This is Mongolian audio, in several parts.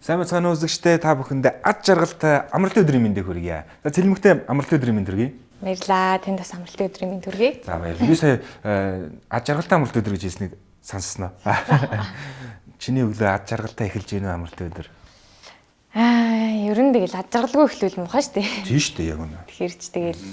Сайн мэцхан үзэгчдээ, та бүхэндээ ад жаргалтай амралтын өдрийн мэндийг хүргье. За, Цэлмэгтэй, амралтын өдрийн мэнд хүргье. Баярлаа. Танд бас амралтын өдрийн мэнд хүргэе. За, баярлалаа. Би сая ад жаргалтай амралтын өдөр гэж хэлснийг сонссноо. Чиний өглөө ад жаргалтай эхэлж гинэ үү амралтын өдөр? Аа, ер нь тэгэл ад жаргалгүй эхлүүл муухай шүү дээ. Тийм шүү дээ, яг үнэ. Тэгэхээр ч тэгэл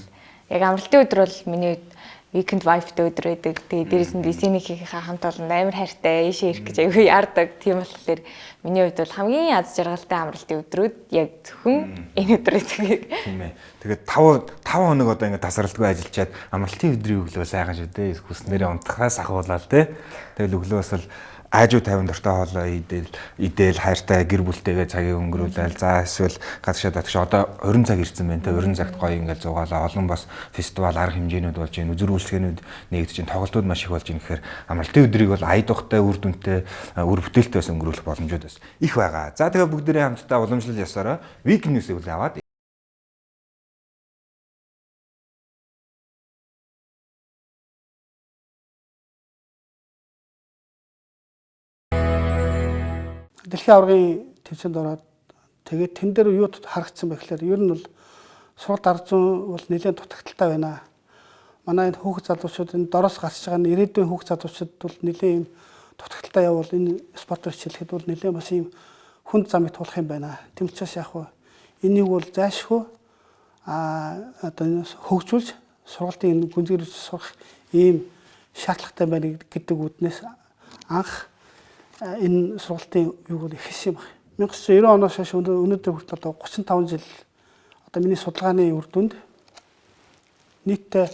яг амралтын өдөр бол миний хувьд weekend vibe-тэй өдөр байдаг. Тэгээ дээрээс нь би Синикийнхаа хамт олон амар хайртай, ийшээ ирэх гэж аягүй яардаг. Тийм болохоор миний хувьд бол хамгийн аз жаргалтай амралтын өдрүүд яг зөвхөн энэ өдөр байдаг. Тийм ээ. Тэгээд 5 5 хоног одоо ингэ тасралтгүй ажиллачаад амралтын өдрийн өглөө сайхан шүү дээ. Хүснээрээ унтахаас ахуулаад тий. Тэгэл өглөө бас л аажуу 50 дортой хоолоо идэл хайртай гэр бүлтэйгээ цагийг өнгөрүүлээл, за эсвэл гадагшаа татгш одоо 20 цаг ирсэн байна те, 20 цагт гоё ингээл зугаалаа, олон бас фестивал арга хэмжээнүүд болж байна, үзэр үйлчлэгээнүүд нэгдэж чинь тоглолтууд маш их болж байна гэхээр амралтын өдрийг бол ая тухтай, үр дүнтэй, үр бүтээлтэй бас өнгөрүүлэх боломжууд бас их байгаа. За, тэгээ бүгдээрээ хамтдаа уламжлал ёсороо Week News-ийг үл аваад Дэлхийн аваргын тэмцээнд ороод тэгээд тэн дээр юу харагдсан бэ гэхээр ер нь бол сургалт арга зүйн бол нэлээд дутагдалтай байна. Манай энэ хүүхэд залуучууд, энэ дороос гарч байгаа нь ирээдүйн хүүхэд залуучууд бол нэлээд юм дутагдалтай явбал энэ спортоор хичээлэхэд бол нэлээд бас ийм хүнд замыг туулах юм байна. Тэм учраас яг хуу энийг бол зайлшгүй одоо энэ хөгжүүлж сургалтын энэ гүнзгийрүүлж сурах ийм шаардлагатай байна гэдэг үүднээс анх энэ сургалтын юуг бол эхэлсэн юм байна. 1990 оноос хойш өнөөдөр хүртэл одоо 35 жил одоо миний судалгааны үр дүнд нийтдээ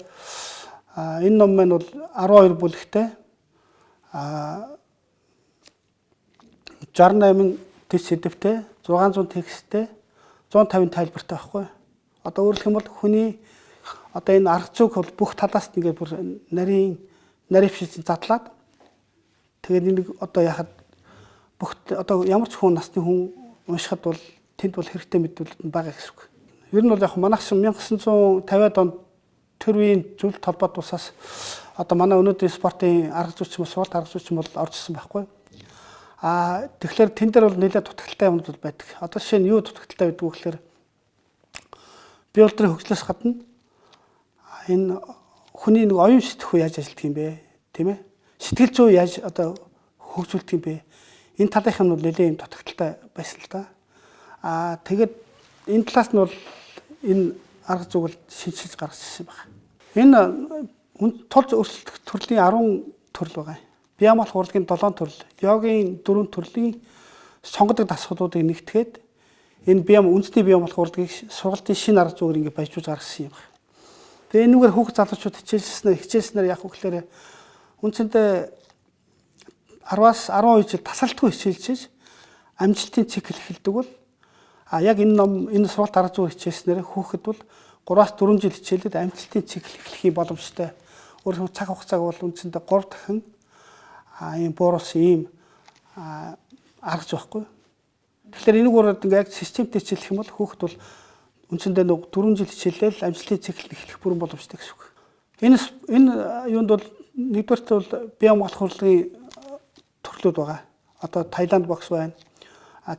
энэ ном маань бол 12 бүлэгтэй 68 дэд сэдэвтэй, 600 тексттэй, 150 тайлбартай байхгүй. Одоо өөрөлдөх юм бол хүний одоо энэ арга зүйг бол бүх талаас нь ингээд бүр нарийн нарийн задлаад тэгээд энийг одоо яхад бүх одоо ямар ч хүн насны хүн уншихад бол тэнд бол хэрэгтэй мэдээлэлүүд нь байгаа гэсэн үг. Ер нь бол яг манайх 1950-ад онд тэр үеийн зөвлөлт холбоот улсаас одоо манай өнөөдрийн спортын арга зүйч юм, сургалт арга зүйч бол орж ирсэн байхгүй. Тэгэхээр тэн дээр бол нэлээд дутагдaltaй юмнууд бол байдаг. Одоо жишээ нь юу дутагдaltaй байдаг вэ гэхээр бие болдрын хөгжлөөс гадна энэ хүний нэг оюун сэтгэхүй яаж ажилладаг юм бэ, тийм ээ? Сэтгэл зүй яаж одоо хөгжүүлдэг юм бэ? Энэ талынх нь бол нэлээд юм дутагдaltaй байсан л да. Тэгээд энэ талаас нь бол энэ арга зүйг бол шинэчилж гаргаж ирсэн байна. Энэ тул өрсөлдөх төрлийн 10 төрөл байгаа. Бие хамгаалах урлагийн 7 төрөл, йогийн 4 төрлийн сонгодог дасгалуудыг нэгтгээд энэ бие үндэсний бие хамгаалах урлагийг сургалтын шинэ арга зүгээр ингээд баяжуулж гаргасан юм байна. Тэгээ энүүгээр хүүхд залуучууд хичээлснээр яг хөглөөр үндсэндээ 10-аас 12 жил тасралтгүй хичээлжиж амжилтын цикл эхэлдэг бол яг энэ ном, энэ сургалт арга зүйн хичээлснээр хүүхэд бол 3-аас 4 жил хичээлээд амжилтын цикл эхлэх боломжтой. Өөрөөр цаг хугацааг бол үндсэндээ 3 дахин ийм бууруулсан ийм арга зүй байхгүй. Тэгэхээр энийг ураад ингээ яг системтэй хичээлэх юм бол хүүхэд бол үндсэндээ нэг 4 жил хичээлээл амжилтын цикл эхлэх бүрэн боломжтой гэсэн үг. Энэ юунд бол нэгдүгээрт бол бие хамгаалах урлагийн төрлүүд байгаа. Одоо Таиланд бокс байна,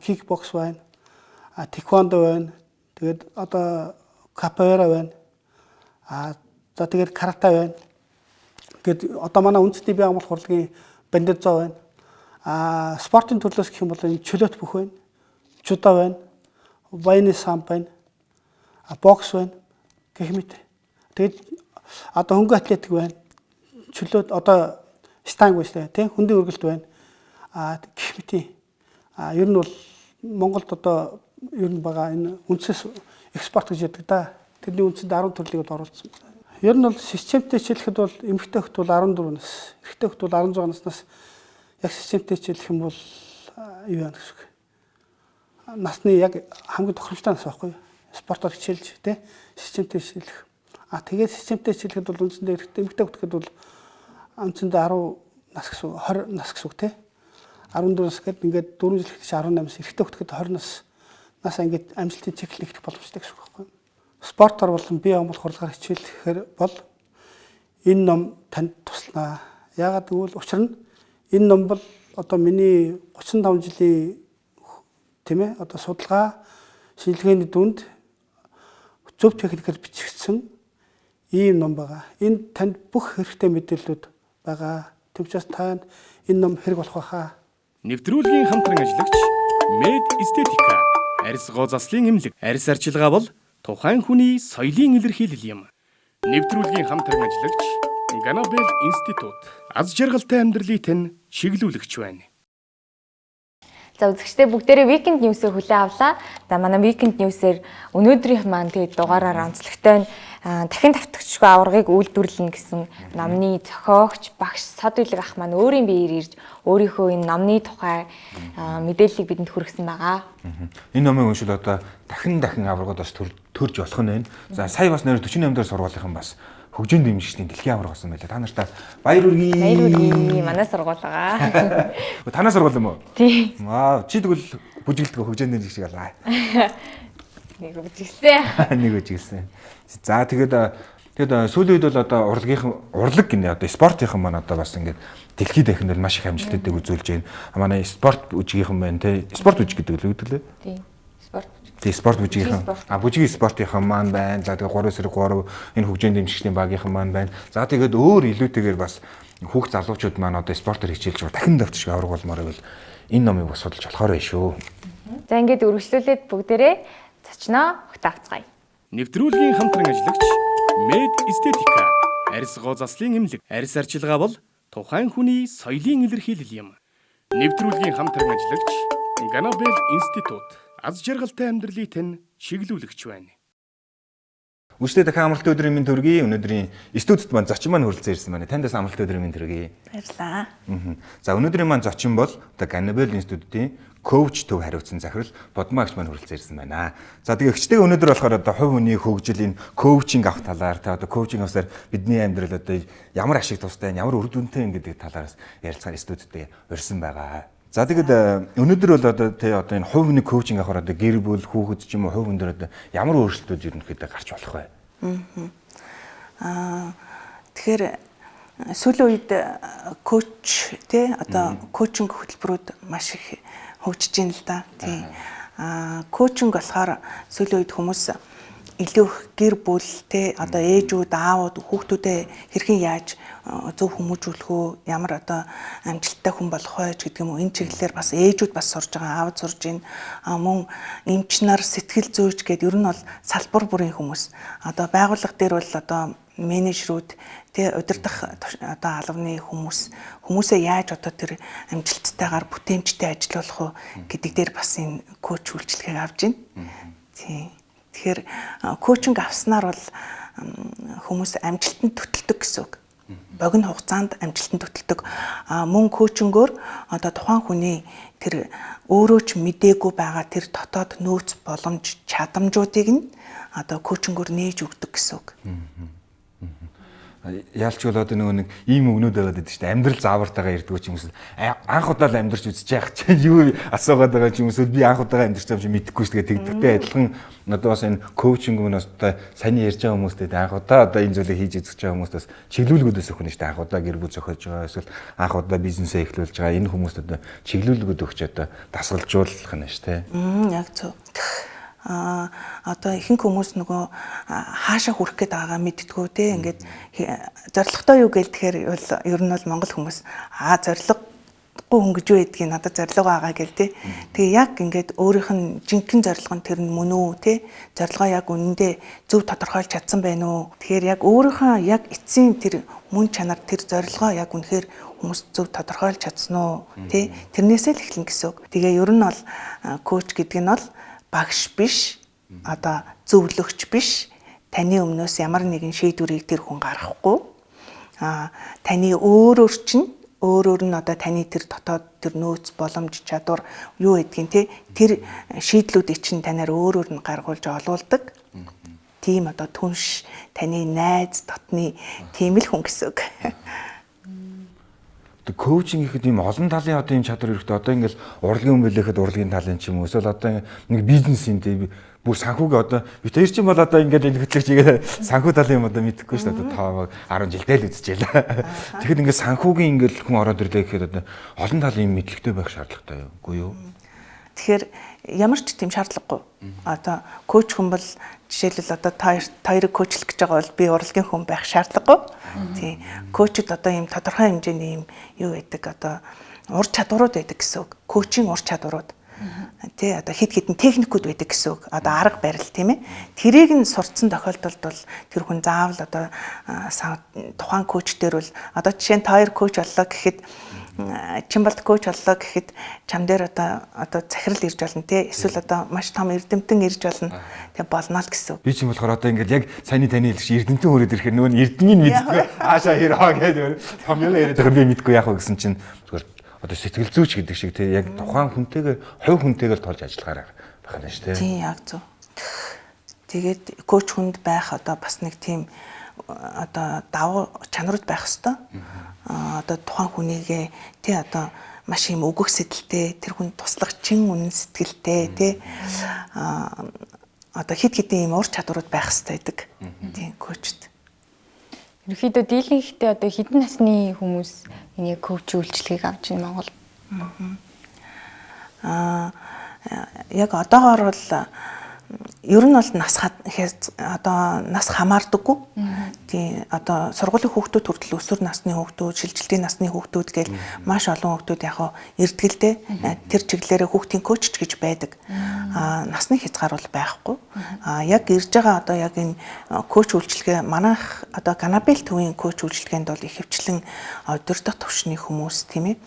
кик бокс байна, тэквондо байна. Тэгээд одоо капоэра байна. За тэгээд карате байна. Ингээд одоо манай үндэсний бие хамгаалах урлагийн бандезо байна. Спортын төрлөөс гэх юм бол энэ чөлөөт бүх байна. Жүдо байна. Вайны самп байна. Бокс байна. Гэх мэт. Тэгээд одоо хөнгө атлетик байна. Чөлөөт одоо штанг байна шүү дээ, тийм, хөндийн өргөлт байна. Гэх мэт. Ер нь бол Монголд одоо ер нь байгаа энэ үндсээс экспорт гэж яддаг да. Тэрний үндсэнд 10 төрлийг бол оруулсан. Ер нь бол системтэй хичээлэхэд бол эмэгтэй хөлт бол 14 нас, эрэгтэй хөлт бол 16 наснаас яг системтэй хичээлэх юм бол юу яа гэсэн үг. Насны яг хамгийн тохиромжтой нас байхгүй. Спортоор хичээлж тий системтэй хичээлэх. Тэгээд системтэй хичээлэхэд бол үндсэндээ эрэгтэй эмэгтэй хөлт бол үндсэндээ 10 нас гэсэн үг, 20 нас гэсэн үг тий. 14 нас гэхэд ингээд 4 жил ихтэй 18 нас, эрэгтэй хөлт 20 нас нас ингээд амжилтын цикл нэгтгэх боломжтой гэсэн үг байхгүй. Спортоор болон бие хамгаалах урлагаар хичээлэхээр бол энэ ном танд туслана. Яагаад гэвэл учир нь энэ ном бол одоо миний 35 жилийн Тийм ээ? Одоо судалгаа шинжилгээний дүнд зөв техникээр бичигдсэн ийм ном байгаа. Энд танд бүх хэрэгтэй мэдээллүүд байгаа. Тэм учраас танд энэ ном хэрэг болох байхаа. Нэвтрүүлгийн хамтран ажиллагч Мед Эстетика арьс гоо заслын эмнэлэг арьс арчилгаа бол тухайн хүний соёлын илэрхийлэл юм. Нэвтрүүлгийн хамтран ажиллагч Ганабел институт аз жаргалтай амьдралыг тань чиглүүлэгч байна. За үзэгчдээ бүгдээрээ Weekend News-ийг хүлээн авлаа. За манай Weekend News-ээр өнөөдрийнх маань тэгээд дугаараар онцлогтой нь дахин давтагчгүй аваргыг үйлдвэрлэнэ гэсэн номны зохиогч багш Сод Үлэг ах маань өөрийн биеэр ирж өөрийнхөө энэ номны тухай мэдээллийг бидэнд хүргэсэн байгаа. Энэ номыг уншвал одоо дахин дахин аваргууд бас төрж болох нь байна. За сая бас нэр 48 дээр сургуулийнхан бас хөгжин дэмжигчдийн дэлхийн аварга болсон байлаа. Та нартай баяр хүргэе. Баяр хүргэе. Манай сургууль байгаа. Танаа сургууль юм уу? Тийм. Аа, чи тэгвэл бүжиглдэг хөгжин дэмжигч галаа. Нэг бүжиглсэн. Нэг бүжиглсэн. За тэгээд сүүлийн үед бол одоо урлагийнхан урлаг гинэ одоо спортынхан маань одоо бас ингээд дэлхийд дахинд бол маш их амжилттай үзүүлж байна. Манай спорт бүжгийнхэн байна те. Спорт бүжиг гэдэг л үү гэдэг лээ? Тийм. Спорт. Тий, спорт бүжгийнхэн. А бүжгийн спортынхан маань байна. За тэгээ 3-3 энэ хөгжин дэмжигчдийн багийнхан маань байна. За тэгээд өөр илүүтэйгээр бас хүүхд залуучууд маань одоо спортоор хичээлж байгаа дахин давтшиг авраг болмоор байвал энэ номыг бас судалж болохоор байна шүү. За ингээд үргэлжлүүлээд бүгдээрээ зочноо хөтө авцгаая. Нэвтрүүлгийн хамтран ажиллагч Мед Эстетика арьс гоо заслын эмнэлэг арьс арчилгаа бол тухайн хүний соёлын илэрхийлэл юм. Нэвтрүүлгийн хамтран ажиллагч Ганабел институт аз жаргалтай амьдралыг тань чиглүүлэгч байна. Үүштэй дахин амралтын өдрийн мэнд төргий. Өнөөдрийн студид маань зочин маань хүрэлцэн ирсэн байна. Танд бас амралтын өдрийн мэнд төргий. Баярлалаа. За өнөөдрийн маань зочин бол одоо Ганабел институтын коуч төв хариуцсан захирал Бодмаагч маань хүрэлцэн ирсэн байна. За тэгээ эгчтэйг өнөөдөр болохоор одоо хувь хүний хөгжил энэ коучинг авах талаар та одоо коучинг авсаар бидний амьдрал одоо ямар ашиг тустай, ямар үр дүнтэй юм гэдэг талаараас ярилцгаар студидтэй урьсан байгаа. За тэгэд өнөөдөр бол одоо тий одоо энэ хувь хүний коучинг авахар одоо гэр бүл, хүүхэд ч юм уу хувь хүн дээр одоо ямар өөрчлөлтүүд ерөнхийдөө гарч болох вэ? Тэгэхээр сүүлийн үед коуч тий одоо коучинг хөтөлбөрүүд маш их хөгжиж байна л да. Тий. Коучинг болохоор сүүлийн үед хүмүүс илүү их гэр бүл тий одоо ээжүүд, аавууд хүүхдүүдээ хэрхэн яаж зөв хүмүүжүүлэх үү, ямар одоо амжилттай хүн болох вэ гэдэг юм уу, энэ чиглэлээр бас ээжүүд бас сурж байгаа, аавд сурж байна. Мөн эмч нар, сэтгэл зүйч гэдэг ер нь бол салбар бүрийн хүмүүс. Одоо байгууллага дээр бол одоо менежерүүд тий удирдах одоо албаны хүмүүс хүмүүсээ яаж одоо тэр амжилттайгаар бүтээмжтэй ажиллуулах уу гэдэг дээр бас энэ коуч үйлчилгээг авч байна. Тий. Тэгэхээр коучинг авснаар бол хүмүүс амжилтанд хөтэлдэг гэсэн үг. Богино хугацаанд амжилтанд хөтэлдэг. Мөн коучингөөр одоо тухайн хүний тэр өөрөө ч мдээгүй байгаа тэр дотоод нөөц боломж чадамжуудыг нь одоо коучингөөр нээж өгдөг гэсэн үг. Яалч бол одоо нөгөө нэг ийм өгнүүд байгаад байдаг шүү дээ. Амьдрал заавартайгаа ирдгүү ч юм уу. Анх удаа л амьдарч үзэж яах чинь юу асуугаад байгаа ч юм уу. Би анх удаага амьдарч байгаа юм чи мэдэхгүй шүү дээ. Тэгдэгтэй адилхан одоо бас энэ коучинг өмнөөс одоо саяны ярьж байгаа хүмүүстэй анх удаа одоо энэ зүйлийг хийж үзэж байгаа хүмүүст бас чиглүүлгүүдээс өгнө шүү дээ. Анх удаа гэр бүл зохиож байгаа эсвэл анх удаа бизнесээ эхлүүлж байгаа энэ хүмүүст одоо чиглүүлгүүд өгч одоо дасгалжуулах нь шүү дээ. Яг зөв. Одоо ихэнх хүмүүс нөгөө хаашаа хүрэх гээд байгаагаа мэддэггүй те ингээд зорилготой юу гээл тэгэхээр бол ер нь бол монгол хүмүүс зорилгогүй хүн гэж юу гэдгийг надад зорилго байгаа гээл те. Тэгээ яг ингээд өөрийнх нь жинхэнэ зорилго нь тэр нь мөн үү те, зорилгоо яг үнэндээ зөв тодорхойлж чадсан байна уу. Тэгэхээр яг өөрийнхөө яг эцсийн тэр мөн чанар тэр зорилгоо яг үнэхээр хүмүүс зөв тодорхойлж чадсан уу те, тэрнээсээ л эхлэн гэсэн үг. Тэгээ ер нь бол коуч гэдэг нь бол багш биш, одоо зөвлөгч биш, таны өмнөөс ямар нэгэн шийдвэрийг тэр хүн гаргахгүй. Таны өөрөөр чинь өөрөөр нь одоо таны тэр дотоод тэр нөөц боломж чадвар юу гэдгийг те тэр шийдлүүдийг чинь танаар өөрөөр нь гаргуулж олуулдаг. Тийм одоо түнш таны найз дотны тийм л хүн гэсэн үг. Коучинг гэхэд ийм олон талын одоо ийм чадвар хэрэгтэй. Одоо ингээл урлагийн хүн билэхэд урлагийн талын ч юм уу эсвэл одоо нэг бизнесийн тий бүр санхүүгийн одоо бид хоёр чинь бол одоо ингээд энэ хөтлөгч игээд санхүү талын юм одоо мэдэхгүй шүү дээ. Одоо 10 жилдээ л үзчихээ. Тэгэхэд ингээд санхүүгийн ингээл хүн ороод ирлээ гэхэд одоо олон талын юм мэдлэгтэй байх шаардлагатай юу? Үгүй юу? Тэгэхээр Ямар ч тийм шаардлагагүй. Одоо коуч хүн бол жишээлбэл одоо та хоёрыг коучлах гэж байгаа бол би урлагийн хүн байх шаардлагагүй. Тийм. Коучд одоо ийм тодорхой хэмжээний ийм юу байдаг, одоо ур чадварууд байдаг гэсэн үг. Коучийн ур чадварууд. Тий, одоо хэд хэдэн техникүүд байдаг гэсэн үг. Одоо арга барил, тийм ээ. Тэрийг нь сурцсан тохиолдолд бол тэр хүн заавал одоо тухайн коуч дээр бол одоо жишээ нь та хоёр коуч боллоо гэхэд, Чимбалд коуч боллоо гэхэд чам дээр одоо захирал ирж болно, тий. Эсвэл одоо маш том эрдэмтэн ирж болно. Тэг болно л гэсэн үг. Би ч юм болохоор одоо ингээд яг саяны таны хэлж эрдэмтэн хүрээд ирэхээр нөгөө эрдмийг мэддэггүй. Аашаа хэрэг гэдэг том юм яриад байгаа би мэдгүй яах вэ гэсэн чинь зүгээр одоо сэтгэл зүйч гэдэг шиг тий, яг тухайн хүнтэйгээ, хувь хүнтэйгээ тулж ажиллахаар байх юм шүү дээ. Тийм, яг зөв. Тэгээд коуч хүнд байх одоо бас нэг тийм одоо давуу чанарууд байх хэвээр. Одоо тухайн хүнийгээ тий одоо маш юм өгөх сэтэлтэй, тэр хүн туслах чин үнэн сэтгэлтэй тий одоо хэд хэдэн юм ур чадварууд байх хэвээр байдаг. Тийм, коучд. Ерөнхийдөө дийлэнхдээ одоо хэдэн насны хүмүүс энэ яг коуч үйлчилгээг авч байна Монгол? Яг одоогоор бол ер нь бол нас одоо нас хамаардаггүй. Тийм, одоо сургуулийн хүүхдүүд хүртэл өсвөр насны хүүхдүүд, шилжилтийн насны хүүхдүүд гэл маш олон хүүхдүүд яг ирдэг л дээ. Тэр чиглэлээрээ хүүхдийн коуч гэж байдаг. Насны хязгаар бол байхгүй. Яг ирж байгаа одоо яг энэ коуч үйлчилгээ манайх одоо Ганабел төвийн коуч үйлчилгээнд бол ихэвчлэн удирдах төвшний хүмүүс, тийм ээ.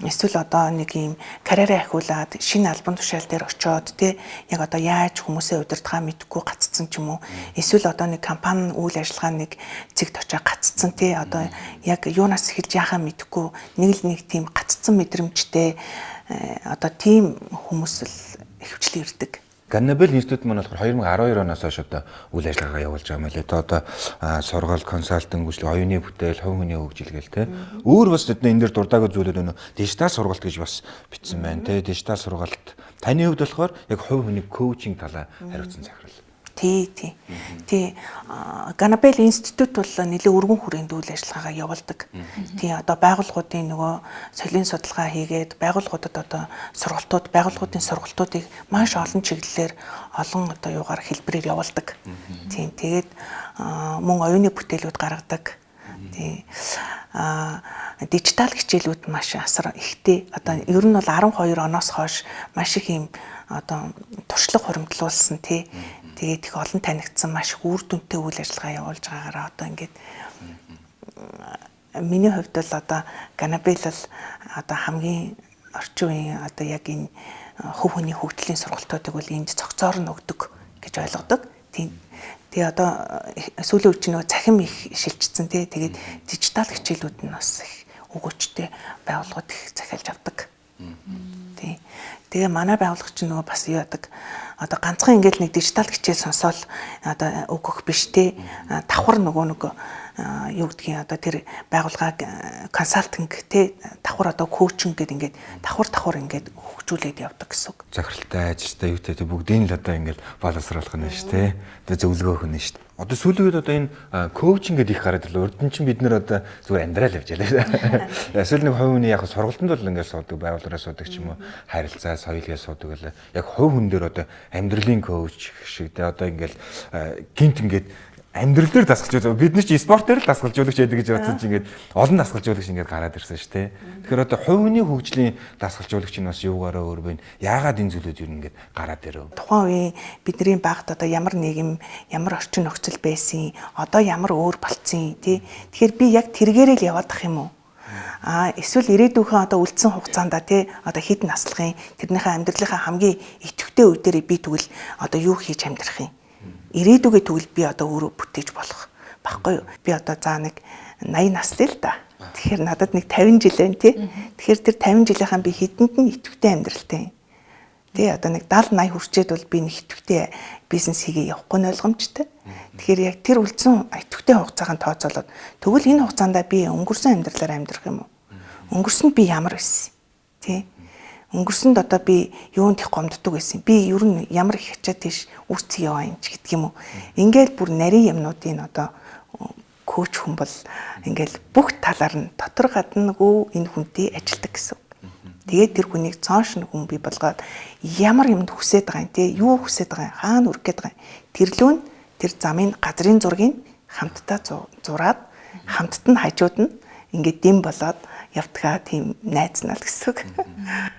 Эсвэл одоо нэг юм карьераа ахиулаад шинэ албан тушаал дээр очиод тий яг одоо яаж хүмүүсээ удирдахаа мэдэхгүй гаццсан ч юм уу. Эсвэл одоо нэг компани үйл ажиллагаа нэг цэгт очиж гаццсан тий одоо яг юунаас эхэлж яхаа мэдэхгүй нэг л нэг тийм гаццсан мэдрэмжтэй одоо тийм хүмүүс л ихэвчлэн ирдэг. Ганабел институт маань болохоор 2012 оноос хойш одоо үйл ажиллагаагаа явуулж байгаа юм лээ. Одоо сургаал, консалтинг, үйлчлэг, оюуны бүтээл, хувь хүний хөгжил гэл те. Өөр бас тэдний энэ дэр дурдаагүй зүйлүүд өнөө дижитал сургалт гэж бас бичсэн байна те. Дижитал сургалт таны хувьд болохоор яг хувь хүний коучинг талаа хариуцсан захирал. Тий, тий. Тий. Ганабел институт бол нэлээд өргөн хүрээнд үйл ажиллагаагаа явуулдаг. Тий, одоо байгууллагуудын нөгөө соёлын судалгаа хийгээд байгууллагуудад одоо сургалтууд, байгууллагуудын сургалтуудыг маш олон чиглэлээр олон одоо юугаар хэлбэрээр явуулдаг. Тийм, тэгээд мөн оюуны бүтээлүүд гаргадаг. Тий. Дижитал хичээлүүд маш асар ихтэй. Одоо ер нь бол 12 оноос хойш маш их юм одоо туршлага хуримтлуулсан тий. Тэгээд их олон танигдсан маш их үр дүнтэй үйл ажиллагаа явуулж байгаагаараа одоо ингээд миний хувьд бол одоо Ганабел бол одоо хамгийн орчин үеийн одоо яг энэ хувь хүний хөгжлийн сургалтуудыг бол энд цогцоор нь өгдөг гэж ойлгодог. Тийм. Тэгээ одоо сүүлийн үед чинь нөгөө цахим их шилжчихсэн тий. Тэгээд дижитал хичээлүүд нь бас их өгөөчтэй байгууллагууд их захиалж авдаг. Тий. Тэгээ манай байгууллага чинь нөгөө бас юу яадаг, одоо ганцхан ингээл нэг дижитал хичээл сонсоол одоо өгөх биш тий. Давхар нөгөө нэг юу гэдгийг одоо тэр байгууллагыг консалтинг тий, давхар одоо коучинг гэдэг ингээд давхар ингээд хөгжүүлээд явдаг гэсэн үг. Захиралтай, ажилттай юутай тий бүгдийг л одоо ингээд балансруулах нь шүү тий. Одоо зөвлөгөө өгөх нь шүү. Одоо сүүлийн үед одоо энэ коучинг гэдэг их гараад ирлээ. Урд нь чинь бид нэр одоо зүгээр амьдрал явж ялаа. Эсвэл нэг хувь хүний яг сургалтанд бол ингээд суудаг, байгууллагаараа суудаг ч юм уу, харилцаа, соёлгээ суудаг гэл. Яг хувь хүн дээр одоо амьдралын коуч шиг тий одоо ингээд гинт ингээд амьдрал дээр дасгалж байгаа. Бид нар чи спорт дээр л дасгалжуулагч байдаг гэж бодсон чинь ингээд олон дасгалжуулагч ингээд гараад ирсэн шүү дээ. Тэгэхээр одоо хувь хүний хөгжлийн дасгалжуулагч нь бас юугаараа өөр бэ? Яагаад энэ зүйлүүд юу ингээд гараад ирэв? Тухайн үеийн бидний багт одоо ямар нийгэм, ямар орчин нөхцөл байсан, одоо ямар өөр болцсон тий. Тэгэхээр би яг тэргээрээ л яваадах юм уу? Эсвэл ирээдүйнхээ одоо үлдсэн хугацаанд тий одоо хэд наслахын тэрнийхээ амьдралынхаа хамгийн идэвхтэй үе дээр би тэгвэл одоо юу хийж амьдрах юм? Ирээдүгээ тэгвэл би одоо өөрөө бүтээж болох байхгүй юу? Би одоо за нэг 80 наслаа л да. Тэгэхээр надад нэг 50 жил байна тий. Тэгэхээр тэр 50 жилийнхаа би хэдэнд нь идэвхтэй амьдралтай юм. Тий, одоо нэг 70 80 хүрчээд бол би нэг идэвхтэй бизнес хийгээ явахгүй нь ойлгомжтой. Тэгэхээр яг тэр үлдсэн идэвхтэй хугацааг нь тооцоолоод тэгвэл энэ хугацаанд би өнгөрсөн амьдралаар амьдрах юм уу? Өнгөрсөнд би ямар байсан? Тий. Өнгөрсөнд одоо би юунд их гомддог байсан? Би ер нь ямар их ачаа тийш үрцэг яваа юм ч гэдэг юм уу? Ингээл бүр нарийн юмнуудын одоо коуч хүн бол ингээл бүх талаар нь дотор гаднаггүй энэ хүнтэй ажилдаг гэсэн. Тэгээд тэр хүнийг цоон шинэ хүн бий болгоод ямар юмд хүсээд байгаа юм те, юу хүсээд байгаа юм, хаана хүрэх гээд байгаа юм. Тэрлүү нь тэр замын газрын зургийг хамтдаа зураад хамтд нь хажууд нь ингээд дэм болоод явдгаа тийм найз нь л гэсэн үг.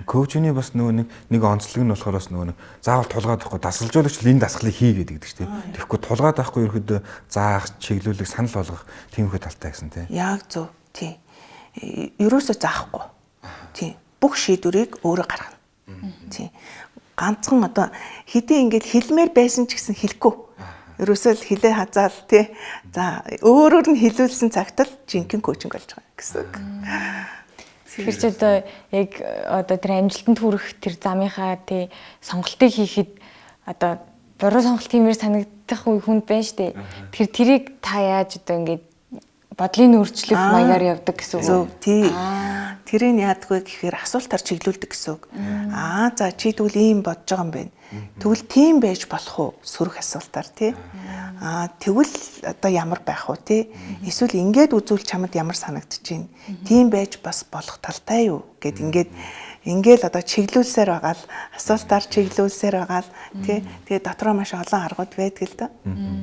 Коучны бас нөгөө нэг онцлог нь болохоор бас нөгөө нэг заавал тулгаад байхгүй дасгалжуулагч л энэ дасгалыг хий гэдэг шүү дээ. Тэгэхгүй тулгаад байхгүй ерөөдөө заах, чиглүүлэх, санал болгох тиймэрхүү талтай гэсэн тийм. Яг зөв. Тийм. Ерөөсөө заахгүй. Тийм. Бүх шийдвэрийг өөрөө гаргана. Тийм. Ганцхан одоо хэдий ингээд хэлмээр байсан ч гэсэн хэлэхгүй. Ерөөсөө л хилээ хазаал тий. За өөрөөр нь хэлүүлсэн цагт л жинхэнэ коучинг болж байгаа гэсэн үг. Тэгэхээр чи одоо яг одоо тэр амжилтанд хүрэх тэр замынхаа тий сонголтыг хийхэд одоо буруу сонголт хиймээр санагдах үе хүнд байна штэ. Тэгэхээр тэрийг та яаж одоо ингээд бодлын өөрчлөх маягаар явдаг гэсэн үг. Зөв тий. Тэрийг яадгүй гэхээр асуултаар чиглүүлдэг гэсэн үг. Аа за чи тэгвэл ийм бодож байгаа юм байна. Тэгвэл тийм байж болох уу? Сөрөх асуултаар тий. Аа тэгвэл одоо ямар байх вэ тий? Эсвэл ингээд үзвэл чамд ямар санагдаж байна? Тийм байж бас болох талтай юу гэд ингээд ингээл одоо чиглүүлсээр байгаа л асуултаар чиглүүлсээр байгаа л тий. Тэгээ дотроо маш олон аргууд байдаг л да.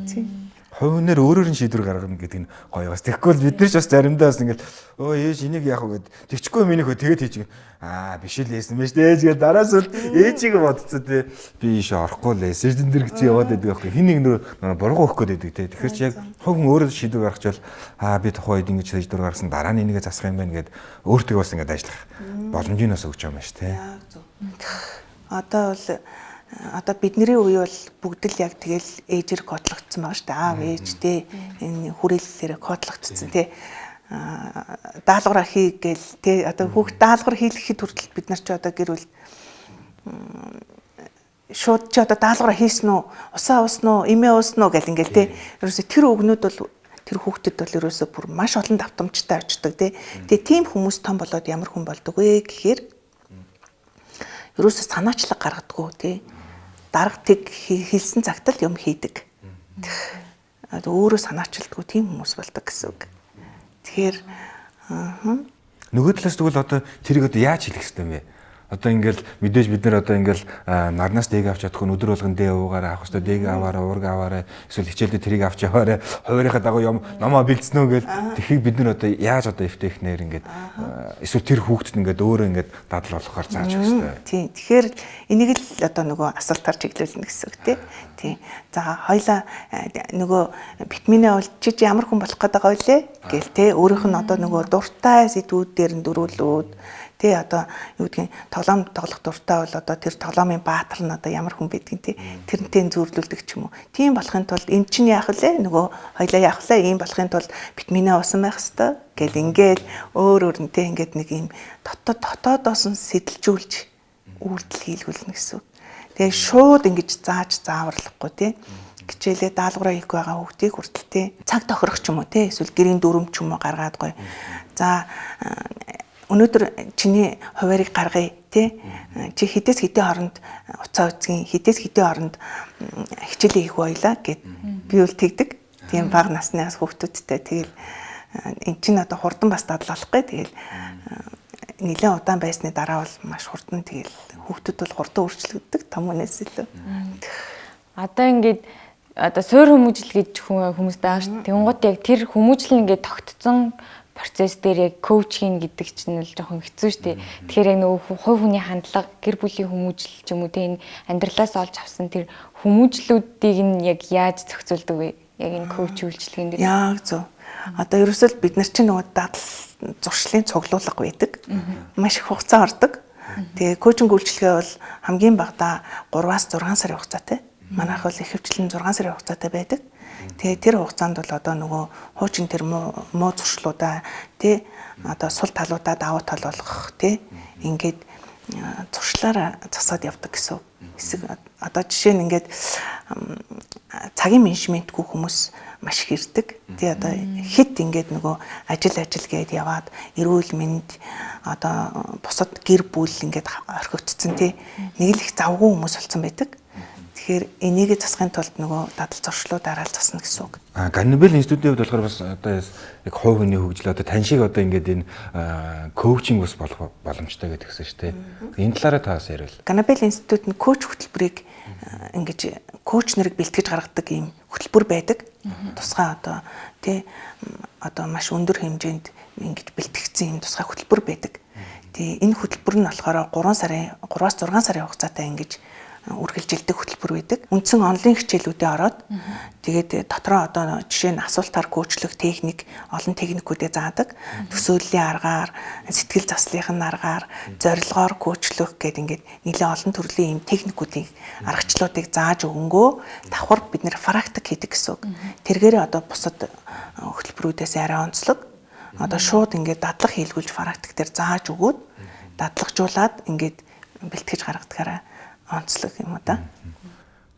Тий. Хувь нэр өөрөөр нь шийдвэр гаргана гэдэг нь гоё бас. Тэгэхгүй бол бид нар ч бас заримдаа бас ингээл өө ээж энийг яах вэ гэд тэгчихгүй минийх хөө тэгээд хийж аа биш л ээсэн байж ээж гээд дараас бол ээжийг бодцоо тий. Би ийшээ орохгүй л ээсэн энэ дэр гэж яваад байдаг байхгүй. Хин нэг нөр буруугаа өгөх гээд байдаг тий. Тэгэхээр чи яг хувь хүн өөрөө шийдвэр гаргачвал аа би тухайн үед ингэж шийдвэр гаргасан дараа нь энийгээ засах юм байна гэд өөртөө бас ингэж ажиллах боломжийг бас өгч байгаа юм байна ш тий. Одоо бол одоо бидний үе бол бүгд л яг тэгэл ээжээр кодлогдсон байгаа шүү дээ. Аав ээж те энэ хүрээллээрээ кодлогдсон те. Даалгавраа хий гээл те одоо хүүхд даалгавар хийлгэхэд хүртэл бид нар ч одоо гэр бүл шууд чи одоо даалгавраа хийсэн үү? Усаа уусан уу? Эмээ уусан уу гэл ингээл те. Ерөөсө тэр өгнүүд бол тэр хүүхдэд бол ерөөсө бүр маш олон давтамжтай очдог те. Тэгээ тийм хүмүүс том болоод ямар хүн болдог вэ гэхээр ерөөсө санаачлаг гаргадаггүй те. Дарга тэг хэлсэн цагт л юм хийдэг. Өөрөө санаачилдаггүй тийм хүмүүс болдог гэсэн үг. Тэгэхээр нөгөө талаас тэгвэл одоо тэрийг одоо яаж хэлэх ёстой юм бэ? Одоо ингээл мэдээж бид нар одоо ингээл нарнаас дээг авч чадахгүй өдөр болгон дээ уугаараа авах ёстой, дээг аваараа, уурга аваараа, эсвэл хичээлдээ тэрийг авч яваарай, хуваарийнхаа дагуу юм номоо бэлдсэн үү гэл тэгэхийг бид нар одоо яаж одоо эвтэйхнээр ингээд эсвэл тэр хүүхдэд ингээд өөрөө ингээд дадал болохоор зааж өгөх ёстой. Тийм. Тэгэхээр энийг л одоо нөгөө асуултаар чиглүүлнэ гэсэн үг тий. Тийм. За хоёлаа нөгөө витаминээ бол чи ямар хүн болох гээд байгаа вэ гэл тий. Өөрийнх нь одоо нөгөө дуртай сэдвүүд дээр нь дөрүүлүүд тий одоо юу гэдгийг тоглоом тоглох дуртай бол одоо тэр тоглоомын баатар нь одоо ямар хүн байдгийг тий тэрнтэй зүйрлүүлдэг ч юм уу. Тийм болохын тулд эн чинь яах вэ? Нөгөө хоёлаа яах вэ? Ийм болохын тулд витаминаа уусан байх хэвээр гэл ингээл өөр өөр нь тий ингээд нэг ийм дотоодоос нь сэтэлжүүлж үйлдэл хийлгүүлнэ гэсэн үг. Тэгээ шууд ингэж зааж зааварлахгүй тий хичээлээ даалгавраа хийх байгаа хүүхдийг хүртэл тий цаг тохирох ч юм уу тий эсвэл гэрийн дүрм ч юм уу гаргаад гоё. За өнөөдөр чиний хуваарийг гаргая тий чи хідээс хэдийн хооронд уцаа үзгийн хідээс хэдийн хооронд хичээлээ хийх байлаа гэд би бол тэгдэг. Тийм бага наснаас хүүхдүүдтэй тэгэл эн чинь одоо хурдан бас дадлахгүй тэгэл нэлээд удаан байсны дараа бол маш хурдан тэгэл хүүхдүүд бол хурдан өөрчлөгддөг том хүнээс илүү. Одоо ингээд одоо суур хүмүүжил гэж хүмүүс байгаа шүү дээ. Тэнгуут яг тэр хүмүүжил ингээд тогтцсон процесс дээр яг коуч хийн гэдэг чинь л жоохон хэцүү шүү дээ. Тэгэхээр яг нөгөө хувь хүний хандлага, гэр бүлийн хүмүүжил ч юм уу те энэ амьдралаас олж авсан тэр хүмүүжлүүдийг нь яг яаж зохицуулдаг вэ? Яг энэ коуч үйлчилгээнд дээр. Яг зөв. Одоо ерөөсөө бид нар чинь нөгөө дадал зуршлын цуглуулга байдаг. Маш их хугацаа ордог. Тэгээ коучинг үйлчилгээ бол хамгийн багадаа 3-аас 6 сарын хугацаатай. Манайх бол ихэвчлэн 6 сарын хугацаатай байдаг. Тэгээ тэр хугацаанд бол одоо нөгөө хуучин тэр муу зуршлуудаа тий одоо сул талуудаа давуу тал болгох тий ингээд зуршлаараа засаад явдаг гэсэн хэсэг. Одоо жишээ нь ингээд цагийн менежментгүй хүмүүс маш их ирдэг. Тий одоо хит ингээд нөгөө ажил гээд яваад эрүүл мэнд одоо бусад гэр бүл ингээд орхигдсон тий нэг л их завгүй хүмүүс болсон байдаг. Тэгэхээр энийг засахын тулд нөгөө дадал зуршлуу дараал засна гэсэн үг. Ганнибал институтийн хувьд болохоор бас одоо яг хувь хүний хөгжил одоо тань шиг одоо ингээд энэ коучинг бас болох боломжтой гэдэг гэсэн шүү дээ. Энэ талаараа та бас яриул. Ганнибал институт нь коуч хөтөлбөрийг ингэж коуч нарыг бэлтгэж гаргадаг ийм хөтөлбөр байдаг. Тусгай одоо тий одоо маш өндөр хэмжээнд ингэж бэлтгэгдсэн ийм тусгай хөтөлбөр байдаг. Тий энэ хөтөлбөр нь болохоор 3 сарын 3-аас 6 сарын хугацаатай ингэж үргэлжилдэг хөтөлбөр байдаг. Үндсэн онлайн хичээлүүдээ ороод тэгээд дотроо одоо жишээ нь асуултаар коучлох техник, олон техникүүдээ заадаг. Төсөөллийн аргаар, сэтгэл заслын аргаар, зорилгоор коучлох гэдэг ингээд нэлээд олон төрлийн ийм техникүүдийн аргачлалуудыг зааж өгөнгөө давхар бид нэр практик хийдэг гэсэн үг. Тэргээрээ одоо бусад хөтөлбөрүүдээс арай онцлог. Одоо шууд ингээд дадлаг хийлгүүлж практик дээр зааж өгөөд дадлагжуулаад ингээд бэлтгэж гаргадгаараа онцлог юм уу да.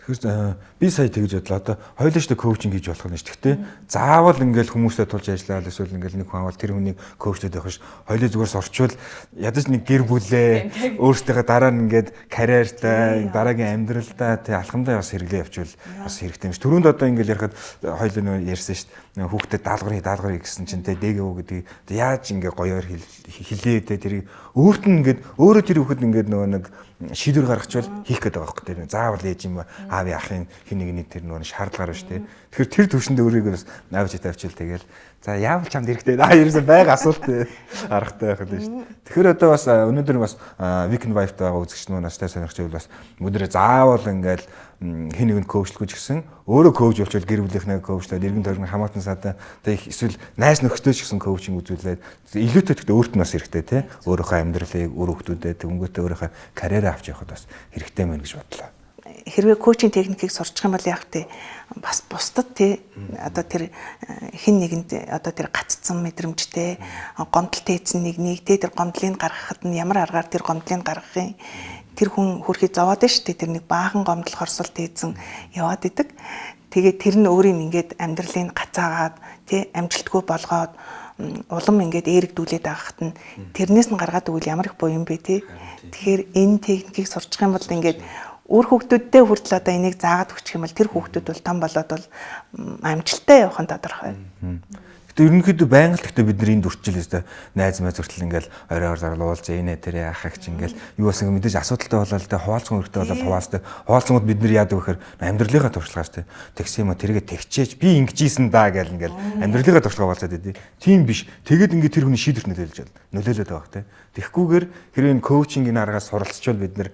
Тэгэхээр би сая тэгж бодлоо. Одоо хоёулаа шүү дээ коучинг хийж болох нь шүү. Гэхдээ заавал ингээл хүмүүстэй тулж ажиллаад эсвэл ингээл нэг хүн авал тэр хүнийг коучтод явах ш. Хоёулаа зүгээр сурчвал ядаж нэг гэр бүлээ өөртөөхөө дараа нь ингээд карьертай, дараагийн амьдралдаа тий алхамдаа бас хэрэглээ явуучвал бас хэрэгтэй юм ш. Түрүүнд одоо ингээл ярихад хоёулаа нөө ярьсан шүү. Хүүхдэд даалгавар хий, даалгавар хий гэсэн чинь тий дээгөө гэдгийг яаж ингээ гоёор хэлээ тий тэрийг өөрт нь ингээд өөрөө тэр хүүхэд ингээд нөгөө нэг шийдвэр гаргachвал хийх гээд байгаа байхгүй тийм заавал ээж юм аав яахын хин нэгний тэр нөгөө шаардлага шүү дээ. Тэгэхээр тэр төвшөнд өөрийгөө бас авч тавьчил тэгэл за яавал чамд хэрэгтэй ерөөсөө байга асуулт аргатай байх л шүү дээ. Тэгэхээр одоо бас өнөөдөр бас Weekend Vibe-тай байгаа үзэгч нүү настай сонирхч байвал бас өнөөдөр заавал ингээл хин нэгэнд коучлгүй ч гэсэн өөрөө коуч болчвол гэр бүлийнхнээ коучлаад эргэн тойрны хамаатан садан тэг эсвэл найз нөхдөд ч гэсэн коучинг үзүүлээд илүүтэй гэхдээ өөрт нь бас хэрэгтэй тий өөрийнхөө амьдралыг өөр хүмүүстэй тэнгүүтээ өөрийнхөө карьераа авч явахад бас хэрэгтэй мэн гэж бодлоо. Хэрвээ коучинг техникийг сурчих юм бол яг тий бас бусдад тий одоо тэр хин нэгэнд одоо тэр гаццсан мэдрэмжтэй гомдол тээцэн нэгнийг тий тэр гомдлыг гаргахад нь ямар аргаар тэр гомдлыг гаргах юм тэр хүн хөрхий зовоод нь шүү дээ тэр нэг баахан гомдол хорсол тээцэн яваад идэг. Тэгээд тэр нь өөрийг ингээд амьдралыг гацаагаад тий амжилтгүй болгоод улам ингээд ээрэгдүүлээд байхад нь тэрнээс нь гаргаад өгвөл ямар их буян бэ тий. Тэгэхээр энэ техникийг сурчих юм бол ингээд үр хүүхдүүдтэй хүртэл одоо энийг заагаад өгчих юм бол тэр хүүхдүүд бол том болоод бол амжилттай явах нь тодорхой. Гэтэ ерөнхийдөө байнга л гэхдээ бид нар энд үрчил өстэй найз майз хүртэл ингээл оройор зарлуул зэ инэ тэр яхагч ингээл юу бас ингээ мэдээж асуудалтай болоод тэ хуваалцсан хэрэгтэй болоод хуваалцдаг. Хуваалцсангууд бид нар яадаг вэхээр амьдралынхаа туршлагаас тэ тэгсэн юм а тэргээ тэгчээж би ингэжсэн даа гэл ингээл амьдралынхаа туршлага хуваалцаад идэв. Тийм биш. Тэгээд ингээ тэр хүний шийдвэрт нөлөөлж нөлөөлөд байгаа тэ. Тэгхгүйгээр хэрвээ энэ коучингийн аргаас суралцчвал бид нар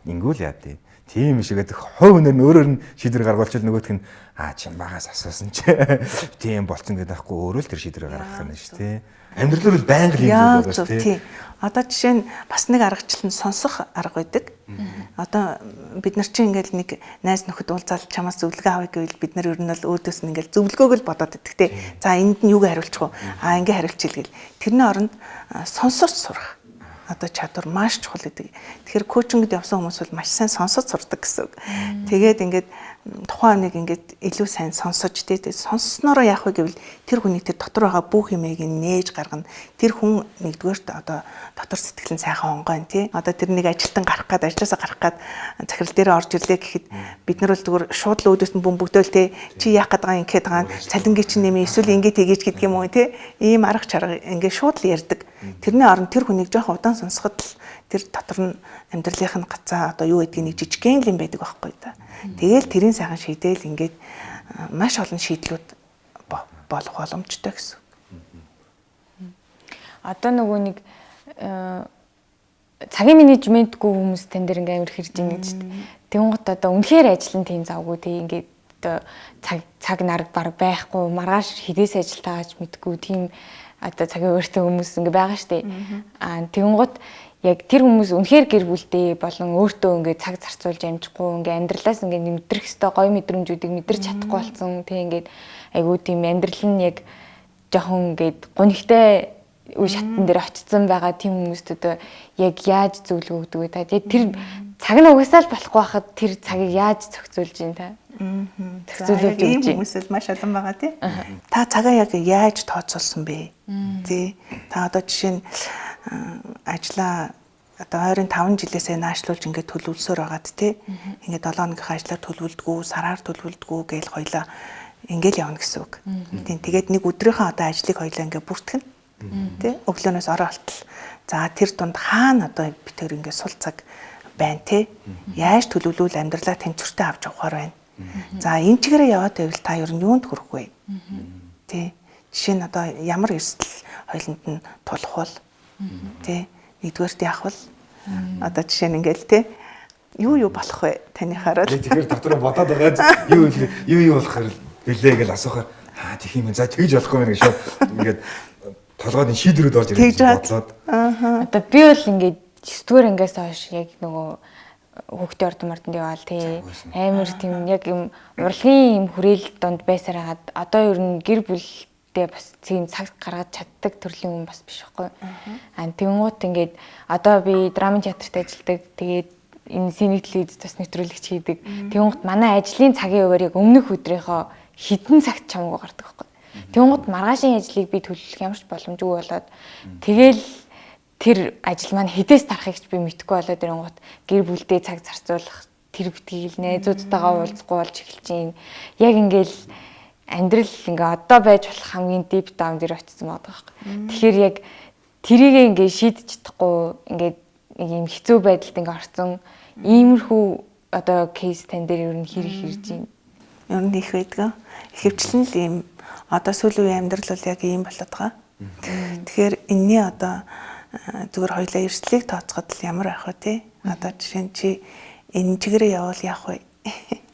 ингүүл яа тий. Тийм биш гэдэг хувь хүнээр нь өөрөөр нь шийдвэр гаргуулчихвал нөгөөх нь аа чин багаас асуусан чи тийм болцсон гэдэг байхгүй өөрөө л тэр шийдвэр гаргах юм шүү тий. Амьдрал бол байнга л юм зүйл байгаа шүү тий. Одоо жишээ нь бас нэг аргачлал нь сонсох арга байдаг. Одоо бид нар чинь ингээл нэг найз нөхөд уулзаал чамаас зөвлөгөө авъя гэвэл бид нар ер нь бол өөдөөс нь ингээл зөвлөгөөг л бодоод идэх тий. За энд нь юуг хариулчих вэ? Аа ингээ хариулчихъя гэл. Тэрний оронд сонсож сурах одоо чадвар маш чухал гэдэг. Тэгэхээр коучингд явсан хүмүүс бол маш сайн сонсож сурдаг гэсэн үг. Тэгээд ингээд тухайн хүнийг ингээд илүү сайн сонсож тий сонсноороо яах вэ гэвэл тэр хүний тэр дотор байгаа бүх юмыг нээж гаргана. Тэр хүн нэгдүгээрт одоо дотор сэтгэл нь сайхан онгойн тий. Одоо тэр нэг ажилтан гарах гад ажлаасаа гарах гад захирал дээр орж ирлээ гэхэд бид нар бол зүгээр шууд л өөдөөс нь бөмбөгдөөл тий. Чи яах гээд байгаа юм гээд байгаа цалингийн чинь нэмээ эсвэл ингэ тэгэж гэдэг юм уу тий. Ийм арга чарга ингээ шууд л ярьдаг. Тэрний оронд тэр хүнийг жоохон удаан сонсоход л тэр дотор нь амьдралынх нь гацаа одоо юу гэдгийг нэг жижигхэн л юм байдаг байхгүй да. Тэгээл тэрийн сайхан шийдээл ингээд маш олон шийдлүүд болох боломжтой гэсэн. Одоо нөгөө нэг цагийн менежментгүй хүмүүс тань дээр ингээ амар хэрж ийн гэж дээ. Тэнгуут одоо үнэхээр ажил нь тийм завгүй тий ингээд одоо цаг нар баг байхгүй маргааш хідээс ажилтаач мэдгүй тийм одоо цагийн өөртөө хүмүүс ингээ байгаа штэ. Аа тэнгуут яг тэр хүмүүс үнэхээр гэр бүлдээ болон өөртөө ингээ цаг зарцуулж амжихгүй ингээ амьдралаас ингээ мэдрэх ёстой гоё мэдрэмжүүдийг мэдэрч чадахгүй болсон. Тэг ингээд айгуу тийм амьдрал нь яг жоохон ингээд гунигтай үе шатн дээр очсон байгаа тийм хүмүүст одоо яг яаж зөвлөгөө өгдөг вэ та? Яг тэр цаг нь угсаал болохгүй байхад тэр цагийг яаж зохицуулж юм та? Зохицуулж өгч юм хүмүүс л маш олон байгаа тий. Та цагаа яг яаж тооцоолсон бэ? Тий. Та одоо жишээ нь ажлаа одоо ойрын 5 жилээсээ наашлуулж ингээд төлөвлөсөөр байгаад тий. Ингээд 7 хоногийнхаа ажлаар төлөвлөдгүү, сараар төлөвлөдгүү гээл хоёлаа ингээл явна гэсэн үг. Тийм, тэгээд нэг өдрийнхөө одоо ажлыг хоёлаа ингээд бүртгэн. Тий. Өглөөнөөс орой болтол. За тэр дунд хаана одоо би тэр ингээд сул цаг байна тий. Яаж төлөвлөвөл амьдралаа тэнцвэртэй авч явахаар байна. За энэ чигээрээ яваад байвал та ер нь юунд хүрэх вэ? Тий. Жишээ нь одоо ямар эрсдэл хоёуланд нь тулах бол тий. Нэгдүгээрт яах вэ? Одоо жишээ нь ингээл тий. Юу болох вэ? Таны хараад. Тэгэхээр дотор бодоод байгаа юу юу болохоор билээ гэж асуухаар аа тэгэх юм. За тэгж болохгүй мэн гэж шууд ингээд толгойд нь шийдвэрүүд орж ирж бодлоод. Одоо би бол ингээд 9-р ангиас хойш яг нөгөө хүүхдийн ордон мордонд яваал тий. Амар тийм яг юм урлагийн юм хүрээл донд байсаар хагаад одоо ер нь гэр бүлдээ бас тийм цаг гаргаж чаддаг төрлийн хүн бас биш байхгүй. Аа тэгэнгუут ингээд одоо би драмын театрт ажилладаг. Тэгээд энэ сценик телевизэд бас нэвтрүүлэгч хийдэг. Тэгэнгუут манай ажлын цагийн хуваар яг өмнөх өдрийнхөө хэдэн цагт чамгүй гардаг байхгүй. Тэгэнгუут маргаашийн ажлыг би төлөвлөх ямар ч боломжгүй болоод тэгэл тэр ажил маань хэдээс тарахыг ч би мэдэхгүй болоод ирэнгуут гэр бүлдээ цаг зарцуулах тэр битгий л найзуудтайгаа уулзахгүй болж эхэлж байна. Яг ингээл амьдрал ингээ одоо байж болох хамгийн deep down дээр очсон байгаа байхгүй. Тэгэхээр яг тэрийг ингээ шийдэж чадахгүй ингээд нэг юм хэцүү байдалд ингээ орсон иймэрхүү одоо кейс тань дээр ер нь хэр их ирж байна. Ер нь их байдаг. Ихэвчлэн л ийм одоо сүүлийн үеийн амьдрал бол яг ийм болоод байгаа. Тэгэхээр энэний одоо зүгээр хоёлаа эрсдлийг тооцоход л ямар байх вэ те? Одоо жишээ нь чи энэ чигээрээ явбал яах вэ?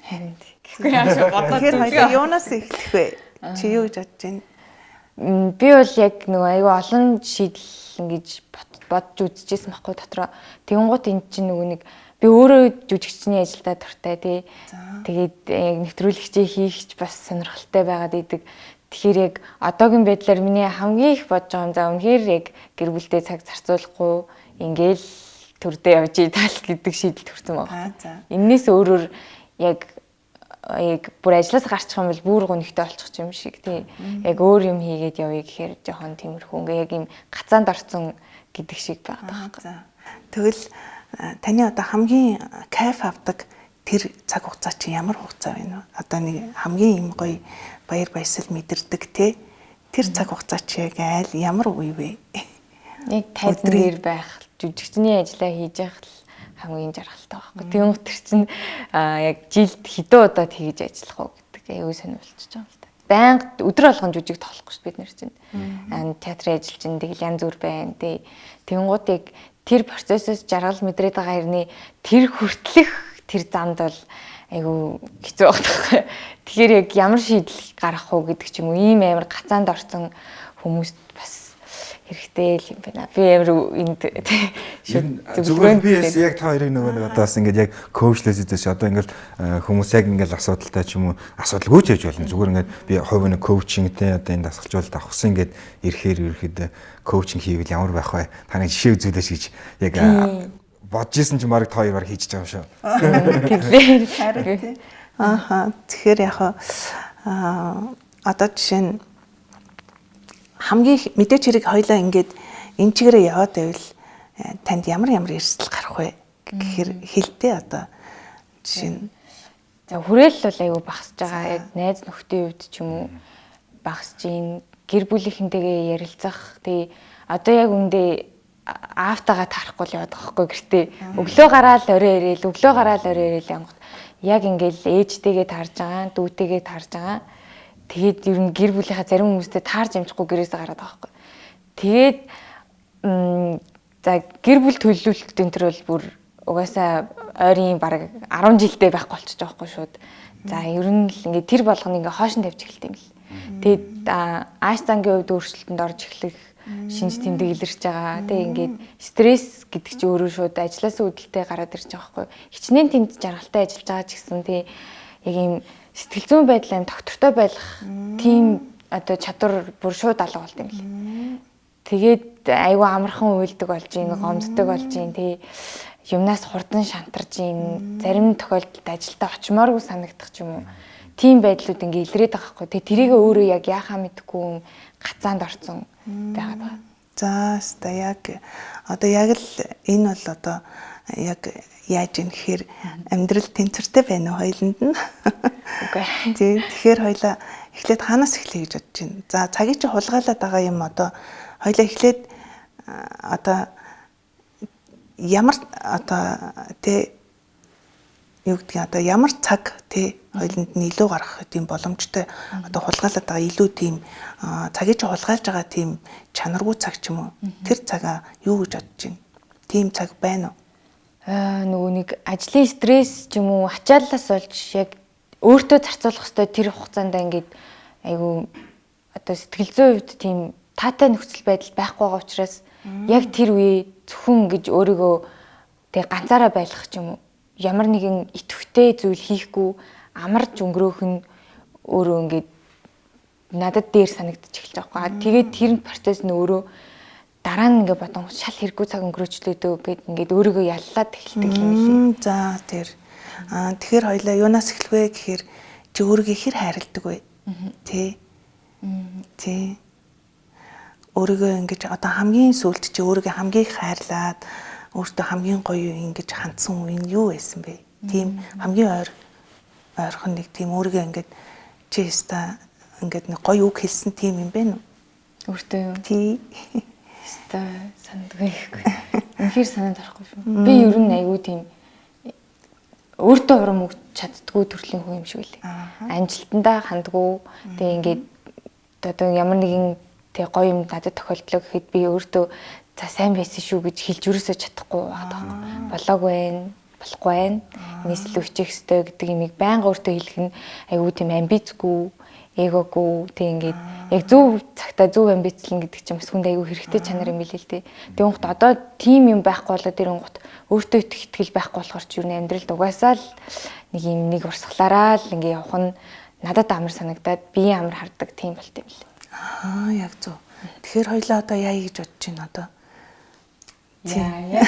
Харин гэхгүй яаш бодоод тэгэхээр хоёлаа юунаас эхлэх вэ? Чи юу гэж бодож байна? Би бол яг нөгөө айгүй олон шийдэл ингэж бодж үзчихсэн байхгүй дотроо. Тэгэнгუут эн чинь нөгөө нэг би өөрөө жүжигчний ажилдаа дуртай тий. Тэгээд яг нэвтрүүлэгчээ хийх ч бас сонирхолтой байгаад идэг. Тэгэхээр яг одоогийн байдлаар миний хамгийн их бодож байгаа юм за үнэхээр яг гэр бүлдээ цаг зарцуулахгүй ингээл төрдөө явж ийтал гэдэг шийдэлд хүрсэн байгаа. Эннээс өөрөөр яг бүр ажлаас гарчих юм бол бүр гонхтой болчих юм шиг тий. Яг өөр юм хийгээд явъя гэхээр жоохон тиймэрхүү ингээ яг юм гацаанд орсон гэдэг шиг байгаа байхгүй. Тэгвэл таны одоо хамгийн кайф авдаг тэр цаг хугацаа чи ямар хугацаа вэ? Одоо нэг хамгийн юм гоё баяр баясгал мэдэрдэг те тэр цаг хугацаа чи яг айл ямар үе вэ? Нэг тайзан дээр байх, жүжигчний ажлаа хийж явах л хамгийн жаргалтай байхгүй. Тэнгуут тэр чинь яг жилд хэдэн удаа тэгж ажиллах уу гэдэг аюу сонирхолтой юм л та. Байнга өдөр болгон жүжиг тоглохгүй шүү бид нар чинь. Театрын ажил чинь тэгэл янз бүр байна тий. Тэнгуут яг тэр процессоос жаргал мэдрээд байгаа хэрний тэр хүртлэх тэр замд бол айгүй хэцүү байхгүй. Тэгэхээр яг ямар шийдэл гаргах уу гэдэг ч юм уу ийм амар гацаанд орсон хүмүүст бас хэрэгтэй л юм байна. Би амар энд зүгээр би яг та хоёрыг нөгөө нэг одоо бас ингээд яг коучлээс үзээс одоо ингээд хүмүүс яг ингээд асуудалтай ч юм уу асуудалгүй ч яж болно. Зүгээр ингээд би хувь нэг коучингтэй одоо энэ дасгалжуулалт авахсан ингээд ирэхээр ерөөхдөө коучинг хийвэл ямар байх вэ? Та нэг жишээ үзүүлээш гэж яг бодож исэн чинь баг та хоёр баг хийж байгаа юм шүү. Тэглээ. Харин тий. Ааха. Тэгэхээр яг одоо жишээ нь хамгийн мэдээч хэрэг хоёлаа ингээд энэ чигээрээ яваад байвал танд ямар ямар эрсдэл гарах вэ гэхээр хэлтэй одоо жишээ нь за хүрээлэл бол айгүй багасж байгаа. Яг найз нөхдийн хувьд ч юм уу багасж гин гэр бүлийнхэнтэйгээ ярилцах тий одоо яг үндэ аавтайгаа таарахгүй л яваад байгаа хгүй гэртээ өглөө гараал орой ирээл өглөө гараал орой ирээл янгот яг ингээл ээжтэйгээ таарж байгаа дүүтэйгээ таарж байгаа. Тэгээд ер нь гэр бүлийнхаа зарим хүмүүстэй таарж амжихгүй гэрээсээ гараад байгаа хгүй. Тэгээд за гэр бүл төлөвлөлт энэ төр бол бүр угаасаа ойрын бараг 10 жилдээ байхгүй болчихж байгаа хгүй шууд. За ер нь л ингээд тэр болгоно ингээ хоош нь тавьж эхэлт юм л. Тэгээд ааш зангийн хувьд өөрчлөлтөнд орж эхлэх шинж тэмдэг илэрч байгаа. Тэгээ ингээд стресс гэдэг чинь өөрөө шууд ажлаас үүдэлтэй гараад ирж байгаа байхгүй. Хичнээн тэнд жаргалтай ажиллаж байгаа ч гэсэн тий яг ийм сэтгэл зүйн байдал аим тогтвортой байх тийм одоо чадвар бүр шууд алга болд юм лээ. Тэгээд айгүй амархан уйлдаг болж ийн, гомддог болж ийн тий юмнаас хурдан шантарж ийн, зарим тохиолдолд ажилдаа очимооргүй санагдах ч юм уу. Тийм байдлууд ингээ илрээд байгаа хгүй. Тэгээ тэрийг өөрөө яг яахаа мэдэхгүй юм гацаанд орсон байгаад байгаа. За өстой яг одоо яг л энэ бол одоо яг яаж юм гэхээр амьдрал тэнцвэртэй байна уу хоёуланд нь. Үгүй. Тийм. Тэгэхээр хоёлаа эхлээд хаанаас эхлэе гэж бодож байна. За цагийг чи хулгайлаад байгаа юм одоо хоёлаа эхлээд одоо ямар одоо тэ юу гэдгийг одоо ямар цаг тэ хоёуланд нь илүү гарах тийм боломжтой одоо хулгайлаад байгаа илүү тийм цагийг чи хулгайлж байгаа тийм чанаргүй цаг ч юм уу тэр цагаа юу гэж бодож байна? Тийм цаг байна уу? Нөгөө нэг ажлын стресс ч юм уу ачааллаас болж яг өөртөө зарцуулах ёстой тэр хугацаанд ингээд айгүй одоо сэтгэл зүйн хувьд тийм таатай нөхцөл байдал байхгүй байгаа учраас яг тэр үе зөвхөн гэж өөрийгөө тэг ганцаараа байлгах ч юм уу ямар нэгэн идэвхтэй зүйл хийхгүй амарч өнгөрөөх нь өөрөө ингээд надад дээр санагдчих эхэлж байгаа байхгүй. Тэгээд тэр процесс нь өөрөө дараа нь ингээд бодон шал хэрэггүй цаг өнгөрөөчлөө дөө гэд ингээд өөрийгөө яллаад эхэлдэг юм лээ. За тэр. Тэгэхээр хоёлаа юунаас эхлэх вэ гэхээр чи өөрийгөө хэр хайрладаг вэ? Тэ. Тэ. Өөрийгөө ингэж одоо хамгийн сүүлд чи өөрийгөө хамгийн их хайрлаад өөртөө хамгийн гоё ингэж хандсан үе нь юу байсан бэ? Тийм хамгийн ойрхон нэг тийм өөрийгөө ингэж чи өста ингээд нэг гоё үг хэлсэн тийм юм бэ нү? Өөртөө юу? Тий. Өста сандгүй ихгүй. Үнэхээр санаанд орохгүй шүү. Би ер нь айгүй тийм өөртөө урам өгч чаддгүй төрлийн хүн юм шиг үлээ. Амжилтандаа хандгүй. Тэгээ ингээд одоо ямар нэгэн тэг гоё юм надад тохиолдлоо гэхэд би өөртөө за сайн байсан шүү гэж хэлж өрөөсөө чадахгүй байгаа таахгүй. Болоогүй байна, болохгүй байна. Энэс илүү хичээх ёстой гэдэг юмыг байнга өөртөө хэлэх нь айгүй тийм амбицгүй, эгогүй тэг ингээд яг зөв цагтаа зөв амбицлан гэдэг чинь бас хүнд айгүй хэрэгтэй чанар юм билээ л дээ. Тэгүн гот одоо тийм юм байхгүй болоод ирэнгут өөртөө итгэх итгэл байхгүй болохоор ч юу н амьдралд угаасаа л нэг юм нэг урсгалаараа л ингээ явах нь надад амар санагдаад би амар хардаг тийм болт юм лээ. Яг зөв. Тэгэхээр хоёлаа одоо яа гэж бодож байна одоо? Яа.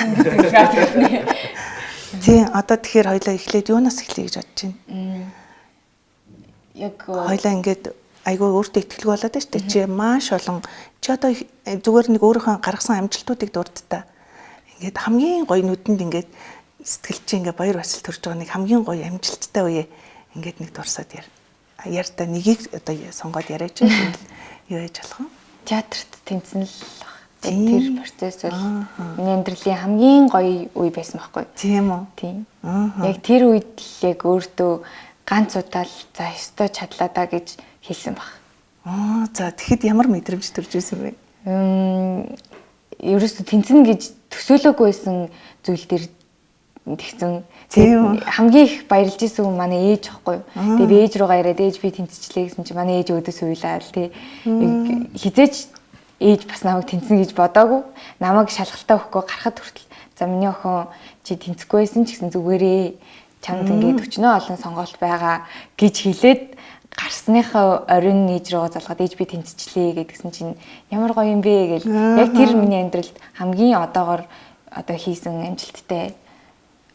Тийм одоо тэгэхээр хоёлаа эхлээд юунаас эхлэе гэж бодож байна? Яг хоёлаа ингээд айгүй өөртөө итгэлгүй болоод байна шүү дээ. Чи маш олон чи одоо зүгээр нэг өөрийнхөө гаргасан амжилтуудыг дурдтаа. Ингээд хамгийн гоё нүдэнд ингээд сэтгэл чи ингээд баяр баясгал төрж байгаа нэг хамгийн гоё амжилттай үе ингээд нэг дурсаад яар. Ярта нэгийг одоо сонгоод яриач юу яаж болох вэ? Театрт тэнцэн л баг. Тэр процесс бол миний амьдралын хамгийн гоё үе байсан байхгүй. Тийм үү? Тийм. Яг тэр үед л яг өөртөө ганц удаа л за ёстой чадлаа да гэж хэлсэн баг. За тэгэхэд ямар мэдрэмж төрж ирсэн бэ? Ерөөсөө тэнцэн гэж төсөөлөөгүй байсан зүйл дээр тэгсэн. Хамгийн их баярлж исэн хүн манай ээж байхгүй юу. Тэгээ би ээж руугаа яриад ээж би тэнцчлээ гэсэн чинь манай ээж өөдөөс уйлаа л тий. Хизээч ээж бас намайг тэнцэн гэж бодоагүй. Намайг шалгалтаа өгөхгүй гарахад хүртэл за миний охин чи тэнцэхгүй байсан ч гэсэн зүгээрээ чамд ингээд өчнөө олон сонголт байгаа гэж хэлээд гарсныхаа оройн ээж руугаа залгаад ээж би тэнцчлээ гэдгсэн чинь ямар гоё юм бэ гэл яг тэр миний амьдралд хамгийн одоогор одоо хийсэн амжилттай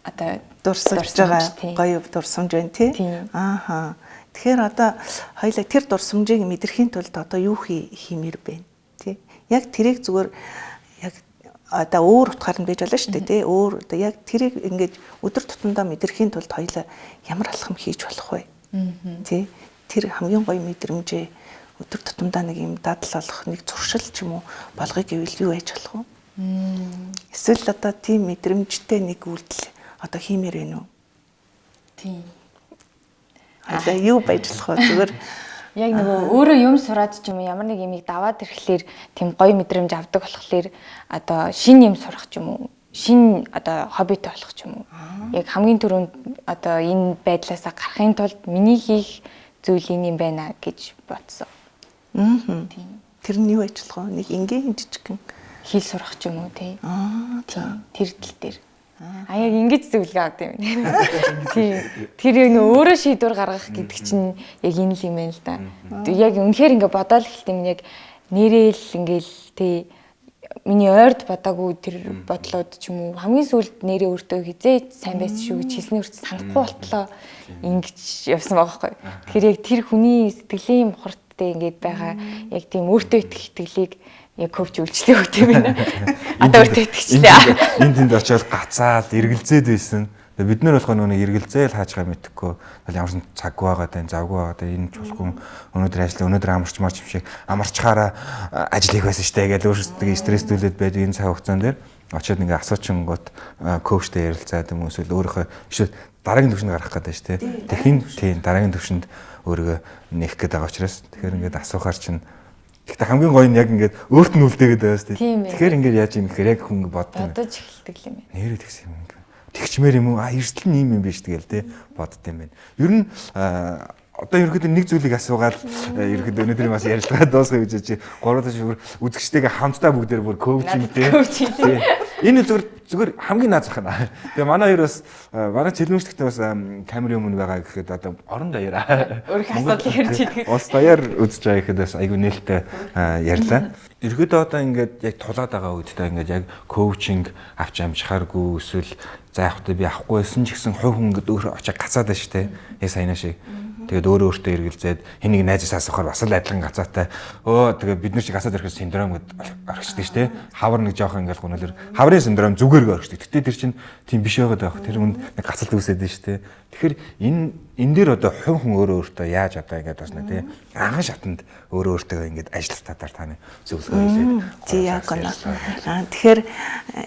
одоо дурсамж байгаа гоё дурсамж байна тий. Ааха. Тэгэхээр одоо хоёлаа тэр дурсамжийг мэдрэхийн тулд одоо юу хиймээр бэ тий. Яг тэрийг зүгээр яг одоо өөр утгаар нь байж болно шүү дээ тий. Өөр одоо яг тэрийг ингээд өдөр тутамдаа мэдрэхийн тулд хоёлаа ямар алхам хийж болох вэ? Тий. Тэр хамгийн гоё мэдрэмжээ өдөр тутамдаа нэг юм дадал олох нэг зуршил ч юм уу болгоё гэвэл юу яаж болох вэ? Эсвэл одоо тийм мэдрэмжтэй нэг үйлдэл одоо хиймээр байна уу? Тийм. Одоо юу байж болох вэ? Зүгээр яг нөгөө өөрөө юм сураад ч юм уу ямар нэг юмыг даваад ирэхлээр тийм гоё мэдрэмж авдаг болохоор одоо шинэ юм сурах ч юм уу, шинэ одоо хоббитой болох ч юм уу. Яг хамгийн түрүүнд одоо энэ байдлаасаа гарахын тулд миний хийх зүйл энэ юм байна гэж бодсон. Тийм. Тэр нь юу байж болох вэ? Нэг энгийн жижигхэн хэл сурах ч юм уу тий. За. Тэр тал дээр. А яг ингэж зөвлөгөө авд юм. Тийм. Тэр яг нөө өөрөө шийдвэр гаргах гэдэг чинь яг энэ л юм байна л да. Яг үнэхээр ингээ бодоол эхэлт юм яг нэрэл ингээл тий миний ойрд бодоогүй тэр бодлоод ч юм уу хамгийн сүүлд нэрээ өөртөө хизээ сайн байсан шүү гэж хэлсний хүртэл санахгүй болтлоо ингэж явсан байгаа байхгүй. Тэгэхээр яг тэр хүний сэтгэлийн мухарттай ингээд байгаа яг тийм өөртөө итгэх итгэлийг Яг коуч үйлчлэг өгд юм байна. Одоо өөртөө итгэжлээ. Энд тэнд очиод гацаал эргэлзээд байсан. Тэгээ бид нар болохоор нүг эргэлзээл хаачгаа мэдэхгүй. Тэгэл ямар ч цаггүй байгаа даа, завгүй байгаа даа, энэ ч болохгүй. Өнөөдөр ажил, өнөөдөр амарчмаар юм шиг амарчхаараа ажил хийх байсан штэ гэж өөрсдөө стресстүүлээд байдаг энэ цаг хугацаан дээр очиод ингээ асуучингууд коучтэй ярилцаад юм эсвэл өөрийнхөө эсвэл дараагийн төвшөнд гарах гэдэг шүү дээ. Тэхийн тийм дараагийн төвшөнд өөрийгөө нээх гээд байгаа учраас тэгэхээр ингээд асуухаар чинь гэхдээ хамгийн гоё нь яг ингээд өөрт нь үлдээгээд байгаа шүү дээ. Тэгэхээр ингээд яаж юм гэхээр яг хүн боддог. Бодож эхэлдэг юм байна. Нэрээ тэгсэн юм ингээд. Тэгчмээр юм уу? А эрсдэл нь ийм юм биш тэгэл те бодд юм байна. Ер нь одоо ерөнхийдөө нэг зүйлийг асуугаад ерөнхийдөө өнөөдрийн бас ярилцлага дуусгая гэж чи гурав дахь бүр үзэгчтэйгээ хамтдаа бүгдээр бүр коучинг те. Энэ зүгээр хамгийн наад зах нь. Тэгээ манай хоёр бас манай цэлмэгчдэгтэй бас камерын өмнө байгаа гэхэд одоо орон даяар өөрөх асуудал ярьж идэг. Улс даяар үзэж байгаа гэхэд бас айгүй нээлттэй ярьлаа. Ерөнхийдөө одоо ингээд яг тулаад байгаа үед та ингээд яг коучинг авч амжихааргүй эсвэл за яг хөтэ би авахгүй байсан ч гэсэн хувь хүн ингээд өөрөө очиж гацаад байна шүү дээ. Яг саяна шиг. Тэгээд өөрөө өөртөө эргэлзээд хэн нэг найзаас асуухаар бас л адилхан гацаатай. Өө тэгээд бид нар чи гацаад ирэхэд синдром гэд орхичдаг шүү дээ. Хавар нэг жоохон ингээл гуналэр хаврын синдром зүгээр орхичдаг. Гэтэ тэр чинь тийм биш байгаад байх. Тэр хүнд нэг гацалт үүсээд байна шүү дээ. Тэгэхээр энэ дээр одоо хувь хүн өөрөө өөртөө яаж одоо ингээд бас нэг тий анхан шатанд өөрөө өөртөө ингээд ажиллах талаар таны зөвлөгөө хэлээд. Тий яг гэнэ. Тэгэхээр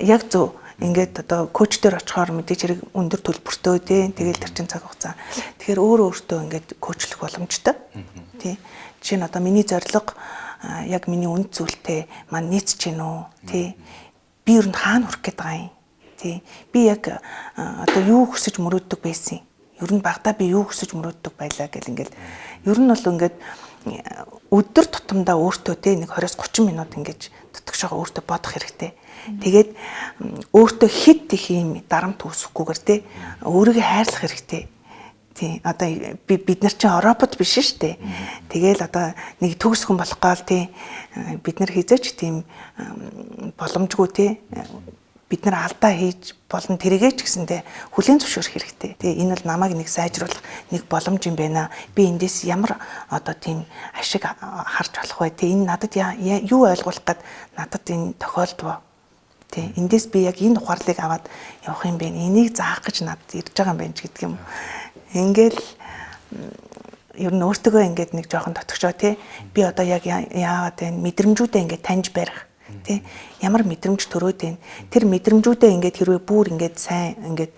яг зөв. Ингээд одоо коуч дээр очихоор мэдээж хэрэг өндөр төлбөртөө тий тэгэл тэр чин цаг хугацаа. Тэгэхээр өөрөө өөртөө ингээд коучлах боломжтой. Тий. Жишээ нь одоо миний зорилго яг миний үнд зүйлтэй маань нийцэж гин үү? Тий. Би ер нь хаана хүрэх гээд байгаа юм? Тий. Би яг одоо юу хүсэж мөрөөддөг байсан юм? Ер нь багадаа би юу хүсэж мөрөөддөг байлаа гэл ингээд ер нь бол ингээд өдөр тутамдаа өөртөө тий нэг 20-30 минут ингэж дутагшаага өөртөө бодох хэрэгтэй. Тэгээд өөртөө хэд их юм дарамт үүсэхгүйгээр тий өөрийгөө хайрлах хэрэгтэй. Тий одоо бид нар чинь робот биш шүү дээ. Тэгээл одоо нэг төгс хүн болох гол тий бид нар хизээч тийм боломжгүй тий бид нар алдаа хийж болно тэргээ ч гэсэндээ хүлээн зөвшөөрөх хэрэгтэй. Тэгээ энэ бол намайг нэг сайжруулах нэг боломж юм байна. Би эндээс ямар одоо тийм ашиг харж болох вэ? Тэ энэ надад юу ойлгуулах гээд надад энэ тохиолдвоо. Тэ эндээс би яг энэ ухаарлыг аваад явах юм байна. Энийг заах гэж надад ирж байгаа юм байна ч гэдэг юм. Ингээл ер нь өөртөөгөө ингээд нэг жоохон дотгошоо тий би одоо яг яагаад энэ мэдрэмжүүдээ ингээд таньж барих. Тэ ямар мэдрэмж төрөөд байна. Тэр мэдрэмжүүдээ ингээд хэрвээ бүр ингээд сайн ингээд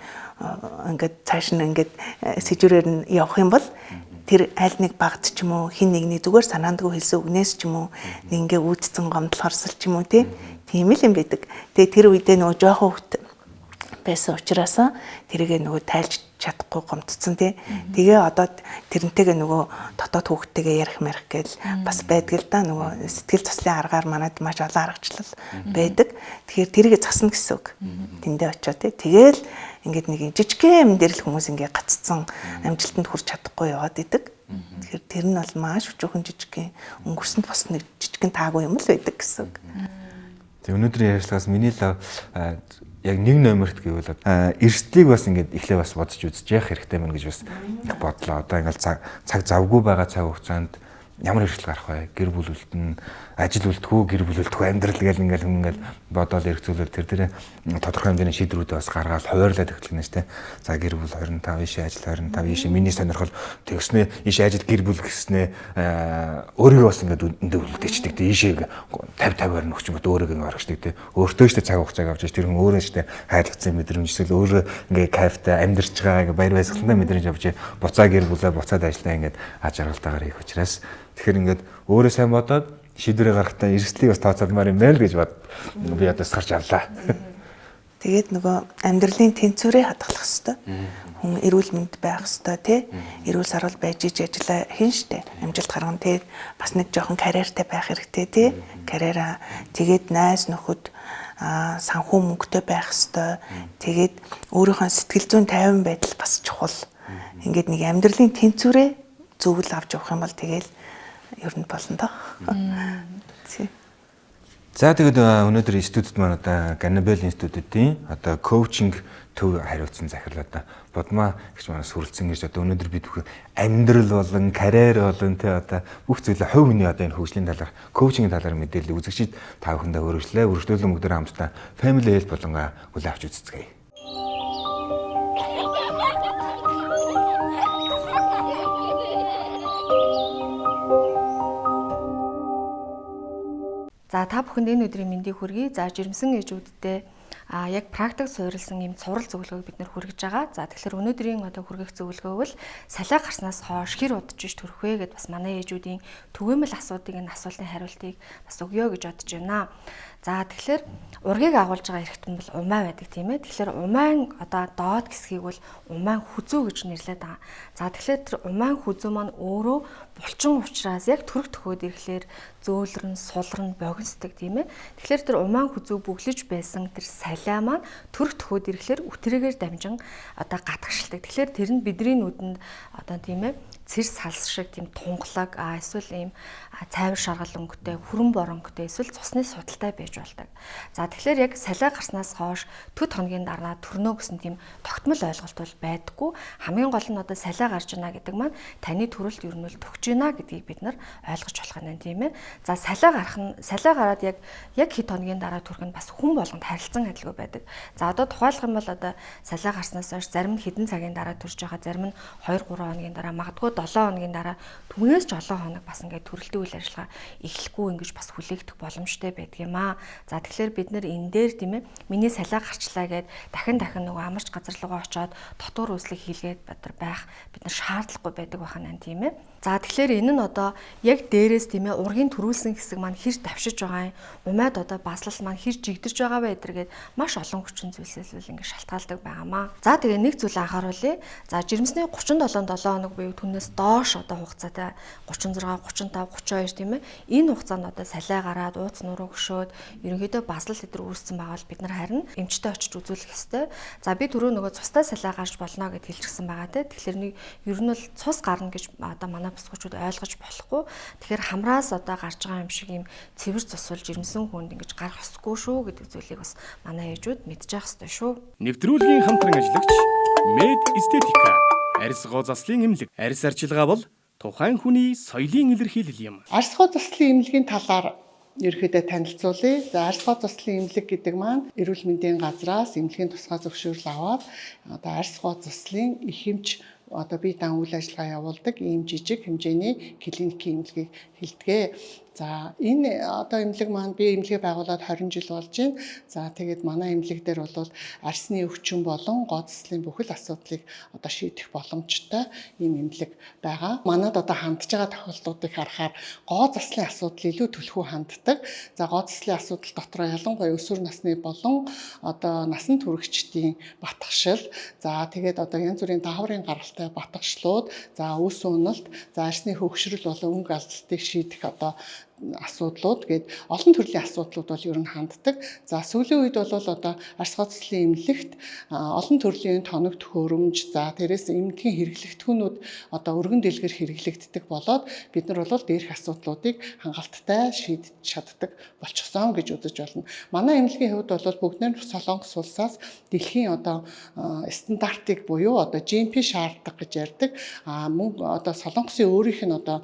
ингээд цааш нь ингээд сэжүүрээр нь явах юм бол тэр аль нэг багт ч юм уу хин нэгний зүгээр санаандгүй хэлсэн үгнээс ч юм уу нэг ингээ үүдцэн гомдол хорсол ч юм уу тий тийм л юм байдаг. Тэгээ тэр үедээ нөгөө жоохон хөвгт байсан учраас тэрийгэ нөгөө тайлж чадахгүй гомдсон тий. Тэгээ одоо тэрнтэйгээ нөгөө дотоод хүүхдтэйгээ ярих мэрх гэл бас байдаг л да. Нөгөө сэтгэл заслын аргаар манад маш олон аргачлал байдаг. Тэгэхээр тэрийгэ засна гэсэн үг. Тэндээ очиод тий. Тэгээл ингээд нэг жижигхэн юм дээр л хүмүүс ингээд гаццсан амжилтанд хүрч чадахгүй яваад идэг. Тэгэхээр тэр нь бол маш өчүүхэн жижигхэн өнгөрсөнд бас нэг жижигхэн таагүй юм л байдаг гэсэн үг. Тэг өнөөдрийн ярилцлагаас миний л яг нэг номерт гэвэл эрсдлийг бас ингээд эхлээ бас бодож үзэж явах хэрэгтэй мэн гэж бас их бодлоо. Одоо ингээд цаг завгүй байгаа цаг хугацаанд ямар эрсдэл гарах вэ? Гэр бүл үлдэн, ажил үлдэх үү, гэр бүл үлдэх үү, амьдрал гэл ингээл хүн ингээл бодоол эргэцүүлэл тэр дээр тодорхой хэмжээний шийдвэрүүдээ бас гаргаад хуваарлаад эхлэнэ шүү дээ. За гэр бүл 25, ийшээ ажил 25, ийшээ миний сонирхол тэгснээ, ийшээ ажил гэр бүл гэснээ өөрийгөө бас ингээд өндөө үлдээчдэг. Тэ ийшээ 50 50-аар нөхчөнгөт өөрийгөө ингээд орхичдаг тэ. Өөртөө шүү дээ цаг хугацааг авч тэр хүн өөрөө шүү дээ хайрлагдсан мэдрэмж эсвэл өөрөө ингээд кайфтай амьдарч байгаа ингээд баяр баясгалантай мэдрэмж авч буцаа гэр бүлээ буцаад ажиллаа ингээд аж аргалтаагаар хийх учраас тэгэхээр ингээд өөрөө сайн бодоод шийдвэрээ гаргахтаа эрсдлийг бас тооцоолмаар юм байна л гэж бод. Би одоо сарч авлаа. Тэгээд нөгөө амьдралын тэнцвэрээ хадгалах хэвээр. Хүн эрүүл мэнд байх хэвээр тий. Эрүүл саруул байж иж ажиллаа хийн штэ. Амжилт гаргана тий. Бас нэг жоохон карьертай байх хэрэгтэй тий. Карьераа тэгээд найз нөхөд санхүү мөнгөтэй байх хэвээр. Тэгээд өөрийнхөө сэтгэл зүйн тайван байдал бас чухал. Ингээд нэг амьдралын тэнцвэрээ зөвл авч явах юм бол тэгэл ер нь болно доо. Тий. За тэгээд өнөөдөр институтд маань одоо Ганабел институтын одоо коучинг төв хариуцсан захирал одоо Бодмаа гэж манай сүрэлцэн гэж одоо өнөөдөр бид бүхэн амьдрал болон карьер болон тэ одоо бүх зүйлээ хувь хүний одоо энэ хөгжлийн талаар коучингийн талаар мэдээлэл үзэгчид та бүхэндээ хүргэжлээ. Үргэлжлүүлэн бүгдээ хамтдаа Family Health болонгаа хүлээн авч үзцгээе. За та бүхэнд энэ өдрийн мэндийг хүргэе. За жирэмсэн ээжүүддээ яг практик суурилсан ийм цуврал зөвлөгөөг бид нэр хүргэж байгаа. За тэгэхээр өнөөдрийн одоо хүргэх зөвлөгөө бол салиа гарснаас хойш хэр удаж иш төрөх вэ гэд бас манай ээжүүдийн түгээмэл асуудыг энэ асуултын хариултыг бас өгье гэж бодож байна. За тэгэхээр ургийг агуулж байгаа эрхтэн бол умай байдаг тийм ээ. Тэгэхээр умайн одоо доод хэсгийг бол умайн хүзүү гэж нэрлэдэг байгаа. За тэгэхээр тэр умайн хүзүү маань өөрөө булчин учраас яг төрөх төхөөд ирэхлээр зөөлрөн, сулран, богинсдаг тийм ээ. Тэгэхээр тэр умайн хүзүү бүглэж байсан тэр салиа маань төрөх төхөөд ирэхлээр үтрэгээр дамжин одоо гадагшилдаг. Тэгэхээр тэр нь бидний нүдэнд одоо тийм ээ цэр салс шиг тийм тунгалаг эсвэл ийм цайвар шаргал өнгөтэй, хүрэн бор өнгөтэй эсвэл цусны судалтай байж болдог. За тэгэхээр яг салиа гарснаас хойш төд хоногийн дараа төрнө гэсэн тийм тогтмол ойлголт бол байдаггүй. Хамгийн гол нь одоо салиа гарч байна гэдэг маань таны төрөлт ер нь бол төгж байна гэдгийг бид нар ойлгож болох нь тийм ээ. За салиа гарах нь салиа гараад яг хэд хоногийн дараа төрөх нь бас хүн болгонд харилцан адилгүй байдаг. За одоо тухайлах юм бол одоо салиа гарснаас хойш зарим нь хэдэн цагийн дараа төрж байгаа, зарим нь 2 3 хоногийн дараа, магадгүй 7 хоногийн дараа түүнээс ч олон хоног бас ингээд төрөлтийн үйл ажиллагаа эхлэхгүй ингэж бас хүлээгдэх боломжтой байдаг юм аа. За тэгэхээр бид нэр энэ дээр тийм ээ миний салиа гарчлаа гэд дахин нөгөө амарч газар руугаа очиод дотуур үүслэг хийлгээд байх бид нар шаардлагагүй байдаг байна тийм ээ. За тэгэхээр энэ нь одоо яг дээрээс тийм ээ ургийн төрүүлсэн хэсэг маань хэр давшиж байгаа юм, умайд одоо баслал маань хэр жигдэрч байгаа вэ гэдэргээд маш олон хүчин зүйлсээс л ингэ шалтгаалдаг байгаамаа. За тэгээ нэг зүйл анхааруулъя. За жирэмсний 37 7 хоног буюу түүнээс доош одоо хугацаатай 36, 35, 32 тийм ээ энэ хугацаанд одоо салиа гараад ууц нуруу хөшөөд ерөнхийдөө баслал өдр үүссэн байгаа бол бид нар харин эмчтэй очиж үзүүлэх ёстой. За би түрүү нөгөө цустай салиа гарч болно гэд хэлчихсэн байгаа те. Тэгэхээр нэг ер нь бол цус гарна гэж одоо манай бусгуучуд ойлгож болохгүй. Тэгэхээр хамраас одоо гарч байгаа юм шиг юм цэвэр цус бол жирэмсэн хүнд ингэж гарах ёсгүй шүү гэдэг зүйлийг бас манай ээжүүд мэдчих ёстой шүү. Нэвтрүүлгийн хамтран ажиллагч Med Estetica арьс гоо заслын эмнэлэг. Арьс арчилгаа бол тухайн хүний соёлын илэрхийлэл юм. Арьс гоо заслын эмнэлгийн талаар ерөөхдөө танилцуулъя. За арьс гоо заслын эмнэлэг гэдэг маань эрүүл мэндийн газраас эмнэлгийн тусгай зөвшөөрөл аваад одоо арьс гоо заслын их эмч одоо бие даан үйл ажиллагаа явуулдаг ийм жижиг хэмжээний клиникийн эмнэлгийг хэлдэг. За энэ одоо эмнэлэг маань би эмнэлгээ байгуулад 20 жил болж байна. За тэгээд манай эмнэлэг дээр бол арьсны өвчин болон гоо заслын бүхэл асуудлыг одоо шийдэх боломжтой ийм эмнэлэг байгаа. Манад одоо хандж байгаа тохиолдлуудыг харахаар гоо заслын асуудал илүү түлхүү ханддаг. За гоо заслын асуудал дотроо ялангуяа өсвөр насны болон одоо насан туршидтын батгшил, за тэгээд одоо янз бүрийн дааврын гаралтай батгшлууд, за үс уналт, за арьсны хөгшрөл болон өнгө алдалтыг шийдэх одоо асуудлууд гээд олон төрлийн асуудлууд бол ер нь ханддаг. За сүүлийн үед бол одоо арьс гоо заслын эмнэлэгт олон төрлийн тоног төхөөрөмж, за тэрээс эмнэлгийн хэрэглэгдэхүүнүүд одоо өргөн дэлгэр хэрэглэгддэг болоод бид нар бол дээрх асуудлуудыг хангалттай шийдэж чаддаг болчихсон гэж үзэж байна. Манай эмнэлгийн хувьд бол бүгд нь Солонгос улсаас дэлхийн одоо стандартыг буюу одоо GMP шаарддаг гэж ярьдаг. Мөн одоо Солонгосын өөрийнх нь одоо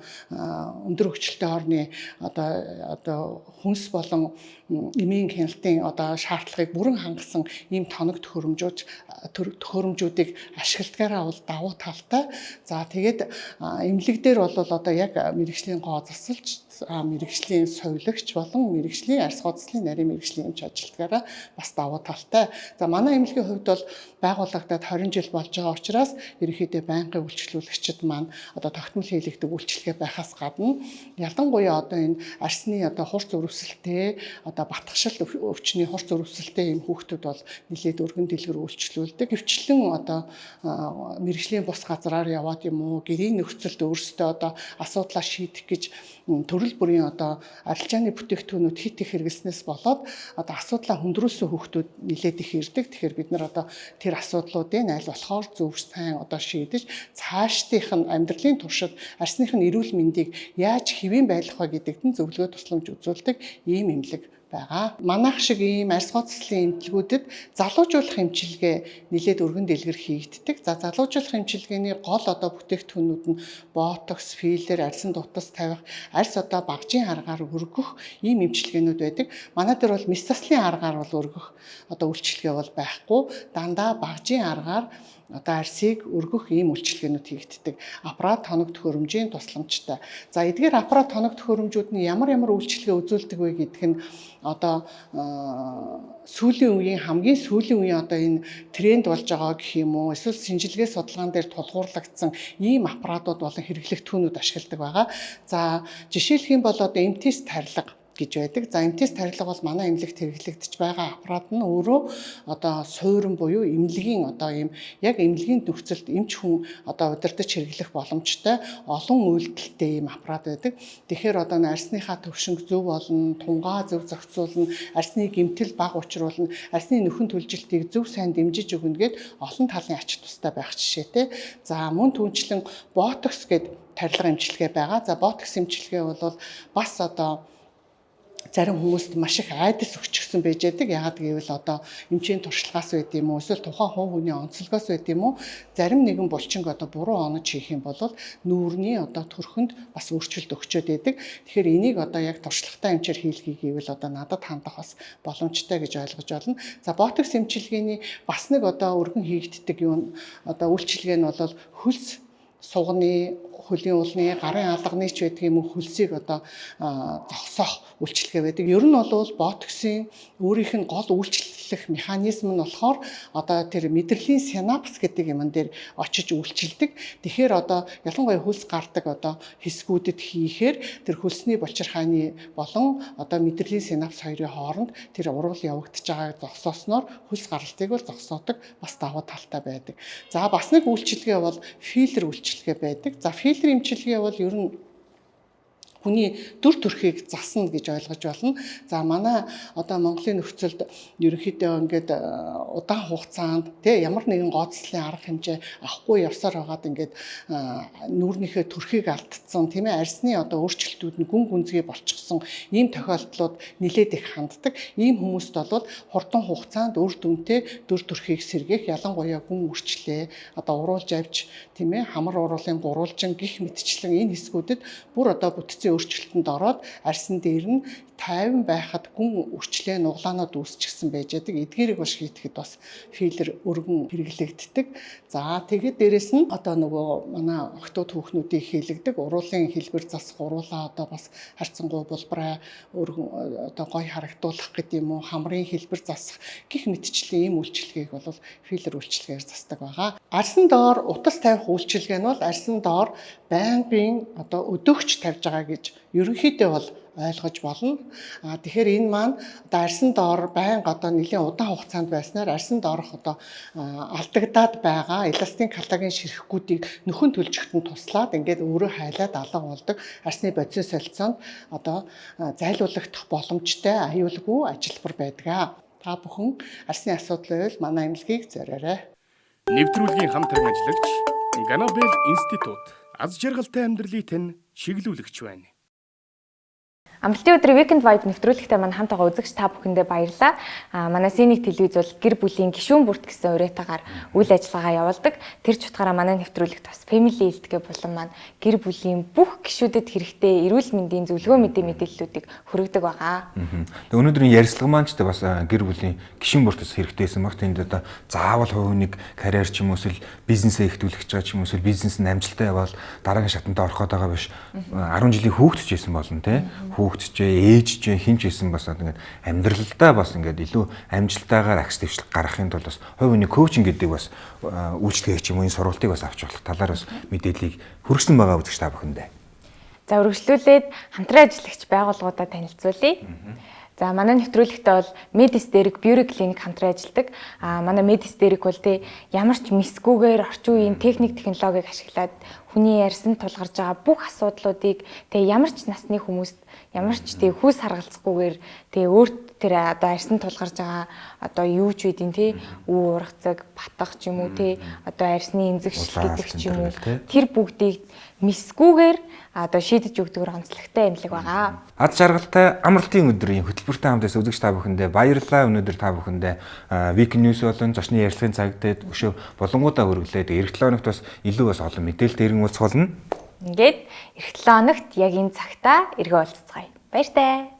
өндөр хөгжилтэй орны одоо хүнс болон эмийн хяналтын одоо шаардлагыг бүрэн хангасан ийм тоног төхөөрөмжүүдийг ашигладгаараа бол давуу талтай. За тэгээд эмнэлэг дээр бол одоо яг мэрэгжлийн гоо засалж, мэрэгжлийн совилогч болон мэрэгжлийн арьс гоо заслын нарийн мэрэгжлийн эмч ажилладгаараа бас давуу талтай. За манай эмнэлгийн хувьд бол байгуулагдаад 20 жил болж байгаа учраас ерөнхийдөө байнгын үйлчлүүлэгчид маань одоо тогтмол хийлэгдэг үйлчилгээ байхаас гадна ялангуяа одоо энэ арьсны одоо хурц өрөвсөлтэй одоо батгшил өвчний хурц өрөвсөлтэй ийм хүүхдүүд бол нэлээд өргөн дэлгэр үйлчлүүлдэг. Хөвчлэн одоо мэрэгжлийн бус газраар яваад юм уу гэрийн нөхцөлд өөрсдөө одоо асуудлаа шийдэх гэж төрөл бүрийн одоо арилжааны бүтээгдэхүүнүүд хит их хэрэглэснээс болоод одоо асуудлаа хүндрүүлсэн хүүхдүүд нэлээд их ирдэг. Тэгэхээр бид нар одоо тэр асуудлуудыг аль болохоор зөв сайн одоо шийдэж цаашдынх нь амьдралын туршид арьсных нь эрүүл мэндийг яаж хэвийн байлгах вэ гэдэгт нь зөвлөгөө тусламж үзүүлдэг ийм эмнэлэг байгаа. Манайх шиг ийм арьс гоо заслын эмнэлгүүдэд залуужуулах эмчилгээ нэлээд өргөн дэлгэр хийгддэг. За, залуужуулах эмчилгээний гол одоо бүтээгдэхүүнүүд нь ботокс, филлер, арьсан дутас тавих, арьс одоо багжийн аргаар өргөх ийм эмчилгээнүүд байдаг. Манай дээр бол мэс заслын аргаар бол өргөх одоо үйлчилгээ бол байхгүй. Дандаа багжийн аргаар одоо арьсыг өргөх ийм үйлчилгээнүүд хийгддэг. Аппарат тоног төхөөрөмжийн тусламжтай. За, эдгээр аппарат тоног төхөөрөмжүүд нь ямар ямар үйлчилгээ үзүүлдэг вэ гэдг нь одоо сүүлийн үеийн, хамгийн сүүлийн үеийн одоо энэ тренд болж байгаа гэх юм уу, эсвэл шинжилгээ судалгаан дээр тулгуурлагдсан ийм аппаратууд болон хэрэглэгдэхүүнүүд ашигладаг байгаа. За, жишээлх юм бол одоо MTS тарилга гэж байдаг. За, MTS тарилга бол манай эмнэлэгт хэрэглэгдэж байгаа аппарат нь өөрөө одоо суурин буюу эмнэлгийн одоо ийм яг эмнэлгийн нөхцөлд эмч хүн одоо удирдах хэрэглэх боломжтой олон үйлдэлтэй ийм аппарат байдаг. Тэгэхээр одоо арьсныхаа төвшинг зөв болно, тунгаа зөв зохицуулна, арьсны гэмтэл бага учруулна, арьсны нөхөн төлжилтийг зөв сайн дэмжиж өгнө гээд олон талын ач тустай байх жишээтэй. За, мөн түнчлэн ботокс гээд тарилга эмчилгээ байгаа. За, ботокс эмчилгээ бол бас одоо зарим хүмүүст маш их айдас өгчихсөн байж байдаг. Яагаад гэвэл одоо эмчийн туршлагаас байд юм уу, эсвэл тухайн хувь хүний онцлогоос байд юм уу, зарим нэгэн булчинг одоо буруу онож хийх юм бол нүүрний одоо төрхөнд бас өөрчлөлт өгчөөд байдаг. Тэгэхээр энийг одоо яг туршлагатай эмчээр хийлгэе гэвэл одоо надад хандах бас боломжтой гэж ойлгож байна. За, ботокс эмчилгээний бас нэг одоо өргөн хийгддэг юм одоо үйлчилгээ нь бол хөлс суганы, хөлийн уулны, гарын алганы ч байдаг юм уу, хөлсийг одоо зогсоох үйлчилгээ байдаг. Ер нь бол ботоксын өөрийнх нь гол үйлчлэх механизм нь болохоор одоо тэр мэдрэлийн синапс гэдэг юмн дээр очиж үйлчилдэг. Тэгэхээр одоо ялангуяа хөлс гардаг одоо хэсгүүдэд хийхээр тэр хөлсний булчирхааны болон одоо мэдрэлийн синапс хоёрын хооронд тэр урвал явагдаж байгааг зогсоосноор хөлс гаралтыг бол зогсоодог бас давуу талтай байдаг. За, бас нэг үйлчилгээ бол филлер үйлчилгээ байдаг. За, филлер эмчилгээ бол ер нь хүний дүр төрхийг засна гэж ойлгож байна. За, манай одоо Монголын нөхцөлд ерөнхийдөө ингээд удаан хугацаанд тий ямар нэгэн гооцлын арга хэмжээ авахгүй явсаар байгаад ингээд нүүрнийхээ төрхийг алдсан, тийм ээ, арьсны одоо өөрчлөлтүүд нь гүн гүнзгий болчихсон ийм тохиолдлууд нэлээд их ханддаг. Ийм хүмүүст бол хурдан хугацаанд үр дүнтэй дүр төрхийг сэргээх, ялангуяа гүн үрчлээ одоо уруулж авч, тийм ээ, хамар уруулын гурвалжин гих мэтчлэн энэ хэсгүүдэд бүр одоо бүтцийн өөрчлөлтөнд ороод арьсан дээр нь тайван байхад гүн үрчлээ нуглаанууд үүсчихсэн байж байдаг. Эдгээрийг бол шийдэхэд бас филлер өргөн хэрэглэгддэг. За, тэгээд дээрэс нь одоо нөгөө манай охтууд хүүхнүүдийг хийлэгдэг уруулын хэлбэр засах, уруулаа одоо бас харьцангуй булбарай өргөн одоо гоё харагдуулах гэдэг юм уу, хамрын хэлбэр засах гих мэтчлийн ийм үйлчилгээг бол филлер үйлчилгээгээр засдаг байгаа. Арьсан доор утас тавих үйлчилгээ нь бол арьсан доор байнгын одоо өдөөгч тавьж байгаа гэж ерөнхийдөө бол ойлгож болно. А тэгэхээр энэ маань одоо арьсан доор байнга одоо нэлийн удаан хугацаанд байснаар арьсан доорх одоо алдагдаад байгаа эластин, коллаген ширхгүүдийг нөхөн төлжигт нь туслаад ингээд өөрөө хайлаад алга болдог, арьсны бодисын солилцоонд одоо зайлуулагдах боломжтой аюулгүй ажилбар байдаг. Та бүхэн арьсны асуудал байвал манай эмнэлгийг зориорой. Нэвтрүүлгийн хамтран ажиллагч Ганабел институт аз жаргалтай амьдралыг тань чиглүүлэгч байна. Амралтын өдрийн Weekend Vibe нэвтрүүлэгтээ маань хамт байгаа үзэгч та бүхэндээ баярлалаа. А манай Синик телевиз бол гэр бүлийн гишүүн бүрт гэсэн уриатаагаар үйл ажиллагаа явуулдаг. Тэр ч утгаараа манай нэвтрүүлэгт бас Family Health булан маань гэр бүлийн бүх гишүүдэд хэрэгтэй эрүүл мэндийн зөвлөгөө мэдээллүүдийг хүргэдэг байгаа. Тэгээ өнөөдрийн ярилцлага маань ч бас гэр бүлийн гишүүн бүртээс хэрэгтэйсэн баг. Тэнд одоо заавал хувь нэг карьер ч юм уу, эсвэл бизнесээ эхлүүлэх гэж байгаа ч юм уу, эсвэл бизнес нь амжилттай явбал дараагийн шатанд орох гээд байгаа биш. 10 жилийн хүүхэд ч байсан болно, тий. Хүүхэд ч, ээж ч, хэн ч байсан бас ингээд амьдралдаа бас ингээд илүү амжилттайгаар агс дэвшлэг гаргахын тулд бас хувь хүний коучинг гэдэг бас үйлчлэгийг ч юм уу, энэ сургалтыг бас авч болох талаар бас мэдээллийг хүргэсэн байгаа үзэгч та бүхэндээ. За, үргэлжлүүлээд хамтран ажиллагч байгууллагуудаа танилцуулъя. За, манай нэвтрүүлэгтээ бол Medisteric Beauty Clinic хамтран ажилладаг. А манай Medisteric бол тий ямар ч мисгүүгээр орчин үеийн техник технологиг ашиглаад хүний арьсанд тулгарч байгаа бүх асуудлуудыг тий ямар ч насны хүмүүст ямар ч тий хүйс харгалзахгүйгээр тий өөрт тэр одоо арьсанд тулгарч байгаа одоо юу ч үдин тий үү ургацаг, батах ч юм уу, тий одоо арьсны эмзэгшил гэдэг ч юм уу, тэр бүгдийг Мэсгүүгээр одоо шийдэж өгдөг онцлогтой эмнэлэг байгаа. Ад жаргалтай амралтын өдрийн хөтөлбөртэй хамт байсан үзэгч та бүхэндээ баярлалаа. Өнөөдөр та бүхэндээ Week News болон зочны ярилцлагын цаг дээр өшөө болонгуудаа хүргэлээ. Эх 7 хоногт бас илүү бас олон мэдээлэлтэй иргэн уулзах болно. Ингээд эх 7 хоногт яг энэ цагта эргээ уулзцгаая. Баяртай.